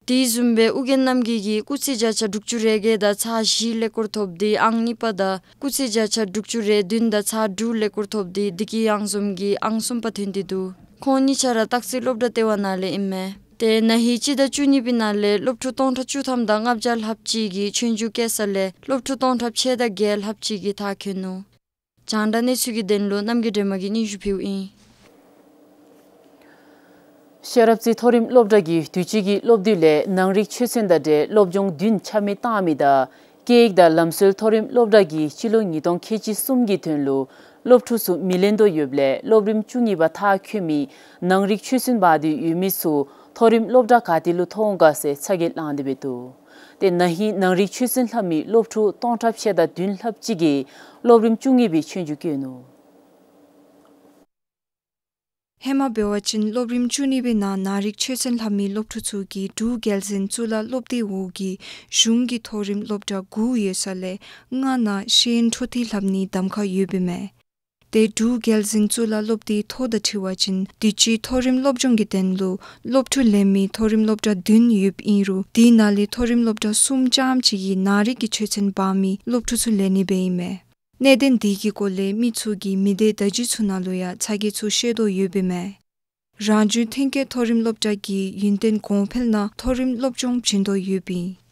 དེ་བཟུམ་སྦེ་ཨོ་རྒྱན་རྣམ་རྒྱལ་གྱིས་སྐུགས་ཚད་བརྒྱ་ཆ་དྲུག་ཅུ་རེ་བརྒྱད་དང་ཚག་བཞི་ཀླད་ཀོར་ཐོབ་སྟེ་ཨང་གཉིས་པ་དང་སྐུགས་ཚད་བརྒྱ་ཆ་དྲུག་ཅུ་རེ་བདུན་དང་ཚག་དྲུག་ཀླད་ཀོར་ཐོབ་སྟེ་དེ་གི་ཡང་འཛོམས་ཀྱིས་ཨང་གསུམ་པ་ཐོན་ཏེ་འདུག། ཁོང་གཉིས་ཆ་ར་སྟག་རྩེ་སློབ་གྲྭ་ལྟེ་བ་ནང་ལས་ཨིན་མས། ཏེ་ན་ཧིང་སྤྱི་ཟླ་བཅུ་གཉིས་པའི་ནང་ལས་སློབ་ཕྲུག་སྟོང་ཕྲག་བཅུ་ཐམ་དང་ལྔ་བརྒྱ་ལྷགཔ་ཅིག་གིས་ཆོས་རྒྱུགས་སྐྱེལ་ས་ལས་སློབ་ཕྲུག་སྟོང་ཕྲག་ཕྱེད་དང་བརྒྱད་ལྷགཔ་ཅིག་གིས་མཐར་འཁྱོལ་ནུག། རྒྱང་བསྒྲགས་གནས་ཚུལ་གྱི་དོན་ལུ་རྣམ་རྒྱལ་སྒྲོལ་མ་གིས་སྙན་ཞུ་ཕུལཝ་ཨིན། ཤེས་རབ་རྩེ་མཐོ་རིམ་སློབ་གྲྭ་གིས་དུས་ཅི་གི་སློབ་དུས་ལས་ནང་རིག་ཆོས་ཚན་དང་འབྲེལ་སློབ་སྦྱོང་བདུན་ཆ་མེད་བཏང་མི་དང་སྐད་ཡིག་དང་ལམ་སྲོལ་མཐོ་རིམ་སློབ་གྲྭ་གིས་སྤྱི་ལོ་ཉིས་སྟོང་ཁལ་གཅིག་གསུམ་གྱི་དོན་ལུ་སློབ་ཕྲུག་ཚུ་མི་ལེན་དོ་ཡོདཔ་ལས་སློབ་རིམ་བཅུ་གཉིས་པ་མཐར་འཁྱོལ་མི་ནང་རིག་ཆོས་ཚན་བར་དུ་ཡོད་མི་ཚུ་མཐོ་རིམ་སློབ་གྲྭ་ག་ཏེ་ལུ་ཐོན་འོང་ག་ཟེར་ཚ་གྱང་ལངས་ཏེ་འབད་འདུག། ཏེ་ན་ཧིང་ནང་རིག་ཆོས་ཚན་ལྷབ་མི་སློབ་ཕྲུག་སྟོང་ཕྲག་ཕྱེད་དང་བདུན་ལྷགཔ་ཅིག་གིས་སློབ་རིམ་བཅུ་གཉིས་པའི་ཆོས་རྒྱུགས་བསྐྱོན་ནུག། ཧེ་མ་འབད་བ་ཅིན་སློབ་རིམ་བཅུ་གཉིས་པའི་ནང་ནང་རིག་ཆོས་ཚན་ལྷབ་མི་སློབ་ཕྲུག་ཚུ་གིས་འབྲུག་རྒྱལ་འཛིན་གཙུག་ལག་སློབ་སྡེ་འོག་གི་གཞུང་གི་མཐོ་རིམ་སློབ་གྲྭ་དགུ་ཡོད་ས་ལས་ལྔ་ནང་ཤེས་ཡོན་འཕྲོ་མཐུད་ལྷབ་ནིའི་གདམ་ཁ་ཡོདཔ་ཨིན་མས། ཏེ་འབྲུག་རྒྱལ་འཛིན་གཙུག་ལག་སློབ་སྡེའི་ཐོ་དང་འཁྲིལ་བ་ཅིན་དུས་ཅི་མཐོ་རིམ་སློབ་སྦྱོང་གི་དོན་ལུ་སློབ་ཕྲུག་ལེན་མི་མཐོ་རིམ་སློབ་གྲྭ་བདུན་ཡོདཔ་ཨིན་རུང་དེ་ནང་ལས་མཐོ་རིམ་སློབ་གྲྭ་གསུམ་རྐྱངམ་ཅིག་གིས་ནང་རིག་གི་ཆོས་ཚན་འབག་མི་སློབ་ཕྲུག་ཚུ་ལེན་ནི་སྦེ་ཨིན་མས། གནད་དོན་དེ་གི་སྐོར་ལས་མི་ཚུ་གིས་མི་སྡེ་བརྡ་བརྒྱུད་ཚུ་ནང་ལུ་ཡང་ཚ་གྱང་ཚུ་བཤད་དོ་ཡོདཔ་ཨིན་མས། རང་བྱུང་ཐོན་སྐྱེད་མཐོ་རིམ་སློབ་གྲྭ་གིས་ཡུན་བརྟན་གོང་འཕེལ་ནང་མཐོ་རིམ་སློབ་སྦྱོང་བྱིན་དོ་ཡོདཔ་ཨིན།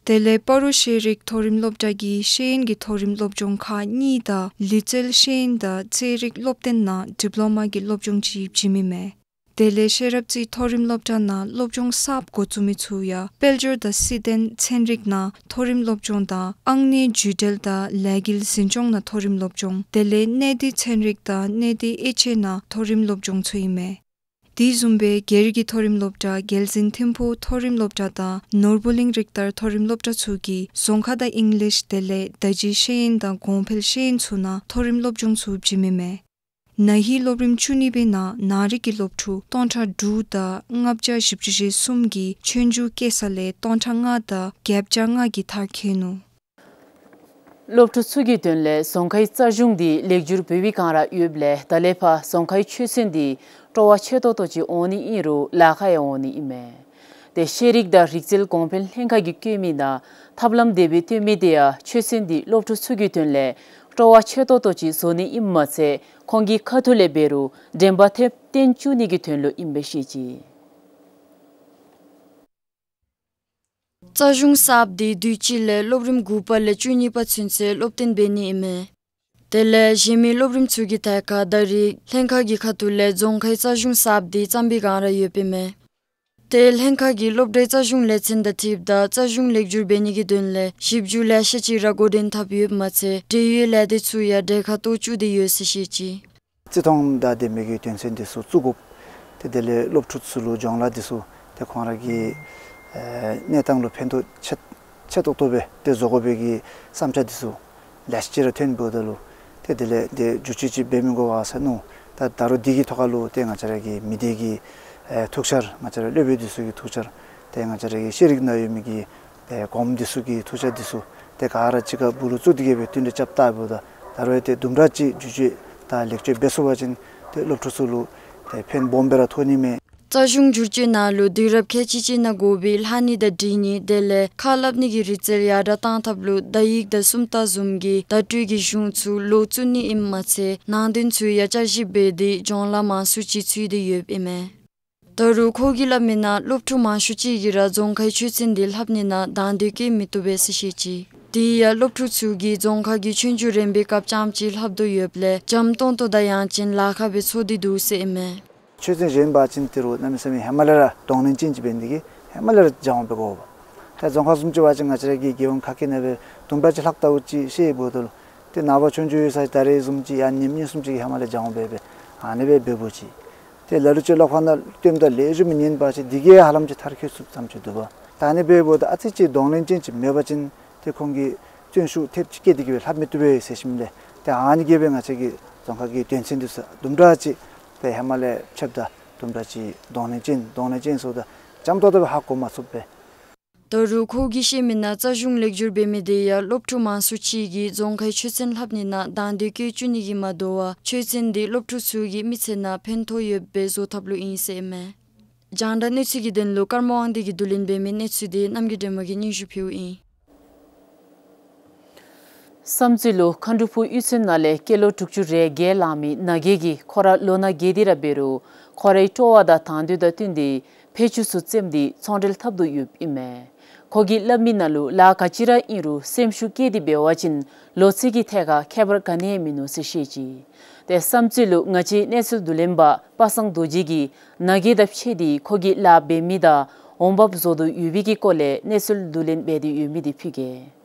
དེ་ལས་སྤ་རོ་ཤེས་རིག་མཐོ་རིམ་སློབ་གྲྭ་གིས་ཤེས་ཡོན་གྱི་མཐོ་རིམ་སློབ་སྦྱོང་ཁག་གཉིས་དང་ལུས་རྩལ་ཤེས་ཡོན་དང་རྩེད་རིགས་སློབ་སྟོན་ནང་ཌིབ་ལོ་མ་གི་སློབ་སྦྱོང་ཅིག་བྱིནམ་ཨིན་མས། དེ་ལས་ཤེས་རབ་རྩེ་མཐོ་རིམ་སློབ་གྲྭ་ནང་སློབ་སྦྱོང་གསརཔ་འགོ་བཙུགས་མི་ཚུ་ཡང་དཔལ་འབྱོར་དང་སྲིད་དོན་ཚན་རིག་ནང་མཐོ་རིམ་སློབ་སྦྱོང་དང་ཨང་གནས་བརྒྱུད་འབྲེལ་དང་ལས་འགུལ་འཛིན་སྐྱོང་ནང་མཐོ་རིམ་སློབ་སྦྱོང་དེ་ལས་གནས་སྡུད་ཚན་རིག་དང་གནས་སྡུད་དབྱེ་འབྱེད་ནང་མཐོ་རིམ་སློབ་སྦྱོང་ཚུ་ཨིན་མས། དེ་བཟུམ་སྦེ་སྒེར་གྱི་མཐོ་རིམ་སློབ་གྲྭ་རྒྱལ་འཛིན་ཐིམ་ཕུག་མཐོ་རིམ་སློབ་གྲྭ་དང་ནོར་བུ་གླིང་རིག་གཏེར་མཐོ་རིམ་སློབ་གྲྭ་ཚུ་གིས་རྫོང་ཁ་དང་ཨིང་ལིཤ་དེ་ལས་བརྡ་བརྒྱུད་ཤེས་ཡོན་དང་གོང་འཕེལ་ཤེས་ཡོན་ཚུ་ནང་མཐོ་རིམ་སློབ་སྦྱོང་ཚུ་བྱིནམ་ཨིན་མས། ན་ཧིང་སློབ་རིམ་བཅུ་གཉིས་པའི་ནང་ནང་རིག་གི་སློབ་ཕྲུག་སྟོང་ཕྲག་དྲུག་དང་ལྔ་བརྒྱ་བཞི་བཅུ་ཞེ་གསུམ་གྱིས་ཆོས་རྒྱུགས་སྐྱེལ་ས་ལས་སྟོང་ཕྲག་ལྔ་དང་བརྒྱད་བརྒྱ་ལྔ་གིས་མཐར་འཁྱོལ་ནུག། སློབ་ཕྲུག་ཚུ་གི་དོན་ལས་རྫོང་ཁའི་རྩ་གཞུང་འདི་ལེགས་བསྒྱུར་འབད་བའི་བསྒང་ར་ཡོདཔ་ལས་ད་ལས་ཕར་རྫོང་ཁའི་ཆོས་ཚན་འདི་སྤྲོ་བ་ཆེ་ཏོག་ཏོ་ཅིག་འོང་ནི་ཨིན་རུང་ལཱ་ཁག་ཡང་འོང་ནི་ཨིན་མས། ཏེ་ཤེས་རིག་དང་རིག་རྩལ་གོང་འཕེལ་ལྷན་ཁག་གིས་བཀོད་མི་ནང་ཐབས་ལམ་དེ་སྦེ་སྟོན་མི་དེ་ཡང་ཆོས་ཚན་འདི་སློབ་ཕྲུག་ཚུ་གི་དོན་ལས་སྤྲོ་བ་ཆེ་ཏོག་ཏོ་ཅིག་བཟོ་ནི་ཨིནམ་མ་ཚད་ཁོང་གི་ཁ་ཐུག་ལས་འབད་རུང་དྲན་པ་ཐེབས་བརྟན་བཅུག་ནི་གི་དོན་ལུ་ཨིནམ་སྦེ་བཤད་ཅི། རྩ་གཞུང་གསརཔ་འདི་དུས་ཅི་ལས་སློབ་རིམ་དགུ་པ་ལས་བཅུ་གཉིས་པ་ཚུན་ཚོད་སློབ་སྟོན་འབད་ནི་ཨིན་མས། དེ་ལས་གཞན་མི་སློབ་རིམ་ཚུ་གི་ཐད་ཁར་ད་རེས་ལྷན་ཁག་གི་ཁ་ཐུག་ལས་རྫོང་ཁའི་རྩ་གཞུང་གསརཔ་འདི་བརྩམ་པའི་བསྒང་ར་ཡོདཔ་ཨིན་མས། ཏེ་ལྷན་ཁག་གིས་སློབ་གྲྭའི་རྩ་གཞུང་ལས་ཚན་དང་འཁྲིལཝ་ད་རྩ་གཞུང་ལེགས་བསྒྱུར་འབད་ནི་གི་དོན་ལས་ཞིབ་འཇུག་ལེ་ཤ་ཅིག་ར་འགོ་འདྲེན་འཐབ་ཡོདཔ་མ་ཚད་འབྲེལ་ཡོད་ལས་སྡེ་ཚུ་ཡང་གྲལ་ཁར་གཏོགས་བཅུག་སྟེ་ཡོད་ཟེར་བཤད་ཅི། བརྩི་མཐོང་དང་ལྡན་པའི་གི་དོན་ཚན་འདི་ཚུ་བཙུགས་དགོཔ། ཏེ་དེ་ལས་སློབ་ཕྲུག་ཚུ་ལུ་སྦྱོང་ལཱ་འདི་ཚུ་ཏེ་ཁོང་ར་གི་ཨེ་གནས་སྟངས་ལུ་ཕན་ཐོགས་ཆེ་ཆེ་ཏོག་ཏོ་སྦེ་ཏེ་བཟོ་དགོ་པའི་གི་བསམ་འཆར་འདི་ཚུ་ལེ་ཤ་ཅིག་ར་ཐོན་འབདཝ་ད་ལུ་ཏེ་དེ་ལས་ཏེ་བསྒྱུར་བཅོས་ཅིག་འབད་མི་དགོ་ག་ཟེར་མནོ། ད་ད་རུང་འདི་གི་ཐོག་ཁ་ལུ་ཏེ་ང་བཅས་ར་གི་མི་སྡེ་གི་ཨེ་ཐུགས་འཆར་ང་བཅས་ར་སློབ་དཔོན་འདི་ཚུ་གི་ཐུགས་འཆར་ཏེ་ང་བཅས་ར་གི་ཤེས་རིག་ནང་ཡོད་མི་གི་ཏེ་གོངམ་འདི་ཚུ་གི་ཐུགས་འཆར་འདི་ཚུ་ཏེ་ག་ར་གཅིག་ཁར་སྦུག་ལུ་བཙུགས་ཏེ་གི་སྦེ་བསྟུན་གྲོས་རྐྱབ་བལྟཝ་ད་ད་རུང་ཏེ་དུམ་གྲ་ཅིག་བསྒྱུར་བཅོས་དང་ལེགས་བཅོས་འབད་ཚུགས་པ་ཅིན་ཏེ་སློབ་ཕྲུག་ཚུ་ལུ་ཏེ་ཕན་སྦོམ་སྦེ་ར་ཐོགས་ནི་མས། རྩ་གཞུང་བསྒྱུར་བཅོས་ནང་ལུ་དུས་རབས་ཁལ་གཅིག་གཅིག་ནང་དགོ་པའི་ལྷག་ནི་དང་འབྲི་ནི་དེ་ལས་ཁ་སླབ་ནི་གི་རིག་རྩལ་ཡར་དྲག་གཏང་ཐབས་ལུ་བརྡ་ཡིག་དང་སུམ་རྟགས་བཟུམ་གྱི་བརྡ་སྤྲོད་ཀྱི་གཞུང་ཚུ་ལོག་བཙུགས་ནི་ཨིནམ་མ་ཚད་ནང་དོན་ཚུ་ཡང་བསྐྱར་ཞིབ་འབད་དེ་སྦྱོང་ལཱ་མང་སུ་ཅིག་ཚུད་དེ་ཡོདཔ་ཨིན་མས། ད་རུང་ཁོ་གིས་སླབ་མི་ནང་སློབ་ཕྲུག་མང་ཤོས་ཅིག་གིས་ར་རྫོང་ཁའི་ཆོས་ཚན་འདི་ལྷབ་ནི་ནང་དང་འདོད་བསྐྱེད་མི་བཏུབ་པས་ཟེར་བཤད་ཅི། དེ་ཡང་སློབ་ཕྲུག་ཚུ་གིས་རྫོང་ཁ་གི་ཆོས་རྒྱུགས་རན་པའི་སྐབས་རྐྱངམ་ཅིག་ལྷབ་དོ་ཡོདཔ་ལས་འཇམ་ཏོང་ཏོ་དང་ཡང་ཅིན་ལཱ་ཁག་སྦེ་ཚོར་ཏེ་འདུག་ཟེར་ཨིན་མས། ཆོས་ཚན་གཞན་འབད་བ་ཅིན་ཏི་རུ་གནམ་མེད་ས་མེད་ཧེ་མ་ལས་ར་གདོང་ལེན་ཅན་ཅིག་འབད་ནི་དེ་གིས་ཧེ་མ་ལས་ར་སྦྱང་བ་འབད་དགོ་པས། ད་རྫོང་ཁ་བཟུམ་ཅིག་འབད་བ་ཅིན་ང་བཅས་ར་གི་རྒྱལ་ཡོངས་ཁ་སྐད་ནང་སྦེ་དུམ་གྲ་ཅིག་ལྷག་ལྟཝ་ཅིག་ཤེས་འབདཝ་ད་ལུ་ཏེ་ནངས་པ་ཆོས་རྒྱུགས་ཡོད་ས་ད་རེས་བཟུམ་ཅིག་ཡང་ཉིནམ་གཉིས་གསུམ་ཅིག་གི་ཧེ་མ་ལས་སྦྱང་བ་འབད་འབད་ཨ་ནི་སྦེ་འབདཝ་ཅིག། ཏེ་ལ་ལུ་ཅིག་སློབ་ཁང་ནང་སྟོནམ་ད་ལེགས་ཤོམ་ཉན་པ་ཅིན་དེ་གིས་ཧ་ལམ་ཅིག་མཐར་འཁྱོལ་ཚུགསཔ་ཙམ་ཅིག་འདུག་པ། ད་ཨ་ནི་འབདཝ་ད་ཨ་ཙི་ཅིག་གདོང་ལེན་ཅན་ཅིག་མེད་པ་ཅིན་ཏེ་ཁོང་གིས་བརྩོན་ཤུགས་ཐེབས་ཅིག་བསྐྱེད་དེ་གི་སྦེ་ལྷབ་མི་བཏུབ་པས་ཟེར་ཞིནམ་ལས་ཏེ་ཨ་ནི་གིས་སྦེ་ང་བཅས་ཀྱི་རྫོང་ཁ་གི་དོན་ཚན་འདི་ཚུ་དུམ་གྲ་ཅིག་ཏེ་ཧེ་མ་ལས་ཕྱདཔ་ད་དུམ་གྲ་ཅིག་གདོང་ལེན་ཅན་གདོང་ལེན་ཅན་ཟེརཝ་ད་འཇམ་ཏོང་ཏོ་སྦེ་ཧ་གོ་མ་ཚུགས་པས། ད་རུང་ཁོ་གིས་བཤད་མི་ནང་རྩ་གཞུང་ལེགས་བསྒྱུར་འབད་མི་དེ་ཡང་སློབ་ཕྲུག་མང་སུ་ཅིག་གིས་རྫོང་ཁའི་ཆོས་ཚན་ལྷབ་ནི་ནང་དང་འདོད་བསྐྱེད་བཅུག་ནི་གིས་མ་དོ་བར་ཆོས་ཚན་འདི་སློབ་ཕྲུག་ཚུ་གི་མི་ཚེ་ནང་ཕན་ཐོགས་ཡོདཔ་སྦེ་བཟོ་ཐབས་ལུ་ཨིན་ཟེར་ཨིན་མས། རྒྱང་བསྒྲགས་གནས་ཚུལ་གྱི་དོན་ལུ་ཀརྨ་དབང་འདུས་ཀྱིས་བསྡུ་ལེན་འབད་མི་གནས་ཚུལ་དེ་རྣམ་རྒྱལ་སྒྲོལ་མ་གིས་སྙན་ཞུ་ཕུལཝ་ཨིན། བསམ་རྩེ་ལུ་མཁའ་འགྲོ་ཕུག་གཡུས་ཚན་ནང་ལས་སྐྱེས་ལོ་དྲུག་ཅུ་རེ་བརྒྱད་ལང་མི་ན་རྒས་ཀྱིས་ཁོ་ར་ལོ་ན་རྒས་ཏེ་ར་འབད་རུང་ཁོ་རའི་སྤྲོ་བ་དང་དང་འདོད་དང་བསྟུན་ཏེ་ཕད་ཅུང་ཚུ་བཙེམས་ཏེ་ཚོང་འབྲེལ་འཐབ་དོ་ཡོདཔ་ཨིན་མས། ཁོ་གིས་སླབ་མི་ནང་ལུ་ལཱ་ག་ཅི་ར་ཨིན་རུང་སེམས་ཤུགས་བསྐྱེད་དེ་འབད་བ་ཅིན་ལོ་ཚད་ཀྱི་ཐད་ཁར་ཁྱད་པར་ག་ནི་ཡང་མིན་ནུག་ཟེར་བཤད་ཅི། ཏེ་བསམ་རྩེ་ལུ་ང་བཅས་གནས་ཚུལ་བསྡུ་ལེན་པ་པ་སངས་རྡོ་རྗེ་གིས་ན་རྒས་དང་ཕྱད་དེ་ཁོ་གིས་ལཱ་འབད་མི་དང་འོང་འབབ་བཟོ་དོ་ཡོད་པའི་གི་སྐོར་ལས་གནས་ཚུལ་བསྡུ་ལེན་འབད་དེ་ཡོད་མི་དེ་ཕུལ་གེ།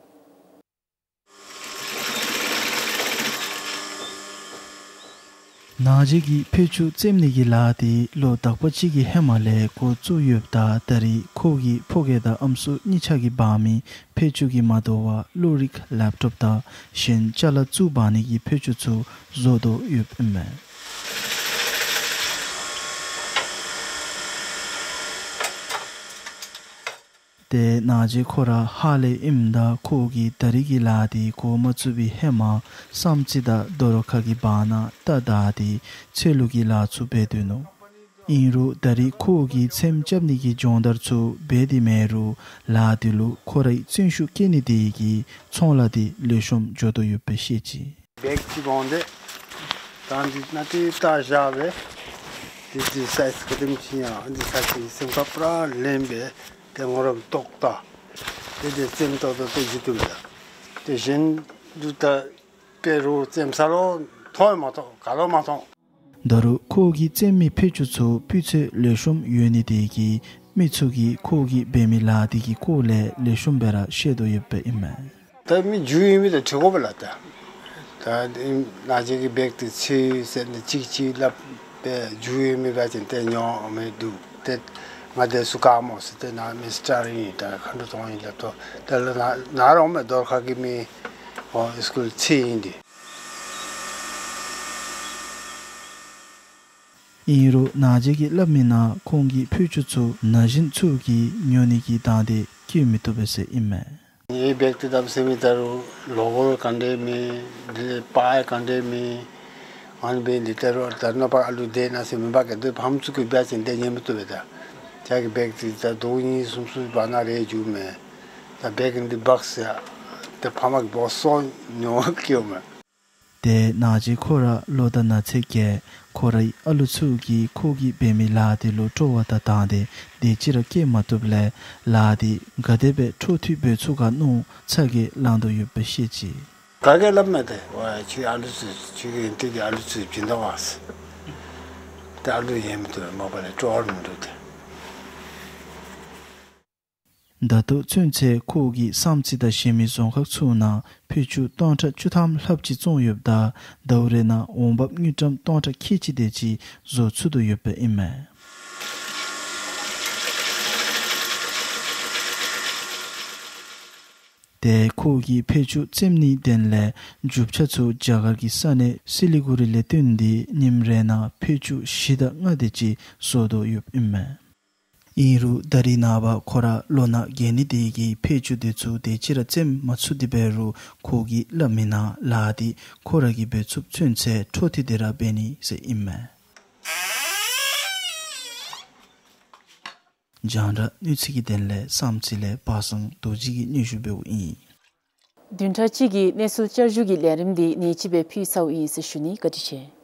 ན་རྒས་ཀྱིས་ཕད་ཅུང་བཙེམ་ནི་གི་ལཱ་དེ་ལོ་དག་པ་ཅིག་གི་ཧེ་མ་ལས་འགོ་བཙུགས་ཡོདཔ་ད་ད་རེས་ཁོ་གི་ཕོ་རྒས་དང་ཨམ་སྲུ་གཉིས་ཆ་གིས་འབག་མི་ཕད་ཅུང་གིས་མ་དོ་བར་གློག་རིག་ལེབ་ཊོབ་དང་གཞན་ཅ་ལ་བཙུགས་འབག་ནི་གི་ཕད་ཅུང་ཚུ་བཟོ་དོ་ཡོདཔ་ཨིན་མས། ཏེ་ན་རྒས་ཁོ་ར་ཧཱ་ལས་ཨིནམ་ད་ཁོ་གིས་ད་རེས་ཀྱི་ལཱ་དེ་འགོ་མ་བཙུགས་པའི་ཧེ་མ་བསམ་རྩེ་དང་རྡོ་རོག་ཁ་གི་བར་ན་རྟ་བདའ་སྟེ་ཚལ་ལུ་གི་ལཱ་ཚུ་འབད་དོ་ནུག། ཨིན་རུང་ད་རེས་ཁོ་གིས་ཚེམ་རྐྱབ་ནི་གི་སྦྱོང་བརྡར་ཚུ་འབད་དེ་མེད་རུང་ལཱ་དེ་ལུ་ཁོ་རའི་བརྩོན་ཤུགས་བསྐྱེད་ནི་དེ་གིས་ཚོང་ལཱ་དེ་ལེགས་ཤོམ་འགྱོ་དོ་ཡོདཔ་སྦེ་བཤད་ཅི། བེག་ཅིག་འོང་སྟེ་ད་འདི་ནང་ཏེ་ད་བཞག་སྦེ་འདི་འདི་སའིཛ་ག་དེམ་ཅིག་ཡང་འདི་ས་ཅིག་སེམས་ཁར་པུ་ར་ལེན་སྦེ་ཏེ་ངོ་ར་ཏོག་ཏ་ཏེ་འདི་བཙེམ་ཏོག་ཏོ་ཏེ་འགྱོ་དོ་མས། ཏེ་གཞན་འདི་ད་དཔེ་རུང་བཙེམ་ས་ལུ་མཐོང་ཡང་མ་མཐོང་ག་ལུ་མ་མཐོང་། ད་རུང་ཁོ་གིས་བཙེམ་མི་ཕད་ཅུང་ཚུ་སྤུས་ཚད་ལེགས་ཤོམ་ཡོད་ནི་དེ་གིས་མི་ཚུ་གིས་ཁོ་གིས་འབད་མི་ལཱ་དེ་གི་སྐོར་ལས་ལེགས་ཤོམ་སྦེ་ར་ཤེས་དོ་ཡོདཔ་ཨིན་མས། ད་མི་རྒྱུས་ཡོད་མི་དང་འཁྲིལ་དགོ་པས་ལགས། ད་ད་ན་རྒས་ཀྱི་བེག་དེ་ཚུད་ཟེར་ནི་ཅིག་ཅིག་སླབ་སྦེ་རྒྱུས་ཡོད་མི་འབད་བ་ཅིན་ཏེ་ཉོ་མི་འདུག། ཏེ་ང་དེ་ཚུ་ག་སྨོ་ཟེར་ཏེ་ནཱ་མི་སི་ཊར་ཨིན་ད་མཁའ་འགྲོ་གཏོང་ཨིན་སླབ་དོ། ཏེ་ལགས་ན་ན་རོགས་མི་རྡོར་ཁ་གི་མི་ཨོ་སི་ཀུལ་ཚུད་ཨིན་ཏེ། ཨིན་རུང་ན་རྒས་ཀྱིས་སླབ་མི་ནང་ཁོང་གི་ཕད་ཅུང་ཚུ་ན་གཞོན་ཚུ་གིས་ཉོ་ནི་གི་དང་འདོད་བསྐྱེད་མི་བཏུབ་པས་ཟེར་ཨིན་མས། ངེའི་བེག་དེ་གནམ་མེད་ས་མེད་ད་རུང་ལོ་གོར་ག་འདྲས་མེད། དེ་ལས་པར་ག་འདྲས་མེད། ཨ་ནི་འབད་ནི་འདི་ད་རུང་ད་ནངས་པ་ཨ་ལུ་དེ་ན་ཟེར་མེན་པ་ག་དེ་ཕམ་ཚུ་གིས་འབད་བ་ཅིན་དེ་ཉན་མི་བཏུབ་པས་ད། ཁྱོད་ཀྱི་བེག་དེ་ད་ཟླཝ་གཉིས་གསུམ་གསུམ་བར་ན་རེ་འགྱོཝ་མས། ད་བེག་འདི་འབག་ཟེར་ཏེ་ཕམ་གིས་འབོ་སོང་ཉོ་བརྐྱངམ་མས། ཏེ་ན་རྒས་ཁོ་ར་ལོ་དང་ན་ཚོད་རྒས། ཁོ་རའི་ཨ་ལུ་ཚུ་གིས་ཁོ་གིས་འབད་མི་ལཱ་དེ་ལུ་སྤྲོ་བ་དང་དང་འདོད་དེ་ཅིག་ར་བསྐྱེད་མ་བཏུབ་ལས་ལཱ་དེ་ག་དེ་སྦེ་འཕྲོ་མཐུད་འབད་ཚུགས་ག་མནོ་ཚ་གྱང་ལང་དོ་ཡོདཔ་སྦེ་བཤད་ཅི། ག་གིས་སླབ་མས་ཏེ་ཝའི་ཁྱོད་ཨ་ལུ་ཚུ་ཁྱོད་ཀྱི་ཨིན་ཏེ་གི་ཨ་ལུ་ཚུ་བྱིན་དོ་བ་ཟེར། ཏེ་ཨ་ལུ་ཡང་མི་བཏུབ་མ་པ་ལས་སྤྲོ་བ་མིན་འདུག་ཏེ། ད་ལྟོ་ཚུན་ཚོད་ཁོ་གིས་བསམ་རྩེ་དང་གཞན་མི་རྫོང་ཁག་ཚུ་ནང་ཕད་ཅུང་སྟོང་ཕྲག་བཅུ་ཐམ་ལྷགཔ་ཅིག་བཙོང་ཡོདཔ་ད་ཟླཝ་རེ་ནང་འོང་འབབ་དངུལ་ཀྲམ་སྟོང་ཕྲག་ཁལ་གཅིག་དེ་ཅིག་བཟོ་ཚུགས་དོ་ཡོདཔ་ཨིན་མས། ཏེ་ཁོ་གིས་ཕད་ཅུང་བཙེམ་ནིའི་དོན་ལས་རྒྱུ་ཆ་ཚུ་རྒྱ་གར་གྱི་ས་གནས་སི་ལི་གུ་རི་ལས་བཏོན་ཏེ་ཉིནམ་རེ་ནང་ཕད་ཅུང་བཞི་དང་ལྔ་དེ་ཅིག་བཟོ་དོ་ཡོདཔ་ཨིན་མས། ཨིན་རུང་ད་རིས་ནངས་པ་ཁོ་ར་ལོ་ན་རྒས་ནི་དེ་གིས་ཕད་ཅུང་དེ་ཚུ་དེ་ཅིག་ར་བཙེམ་མ་ཚུགས་ཏེ་འབད་རུང་ཁོ་གིས་སླབ་མི་ནང་ལཱ་འདི་ཁོ་ར་གིས་འབད་ཚུགསཔ་ཚུན་ཚོད་འཕྲོ་མཐུད་དེ་ར་འབད་ནི་ཟེར་ཨིན་མས། རྒྱང་བསྒྲགས་གནས་ཚུལ་གྱི་དོན་ལས་བསམ་རྩེ་ལས་པ་སངས་རྡོ་རྗེ་གིས་སྙན་ཞུ་འབདཝ་ཨིན། བདུན་ཕྲག་གཅིག་གི་གནས་ཚུལ་བསྐྱར་ཞུ་གི་ལས་རིམ་འདི་ནེ་ཅིག་སྦེ་ཕུལ་ཚརཝ་ཨིན་ཟེར་ཞུ་ནི། བཀའ་དྲིན་ཆེ།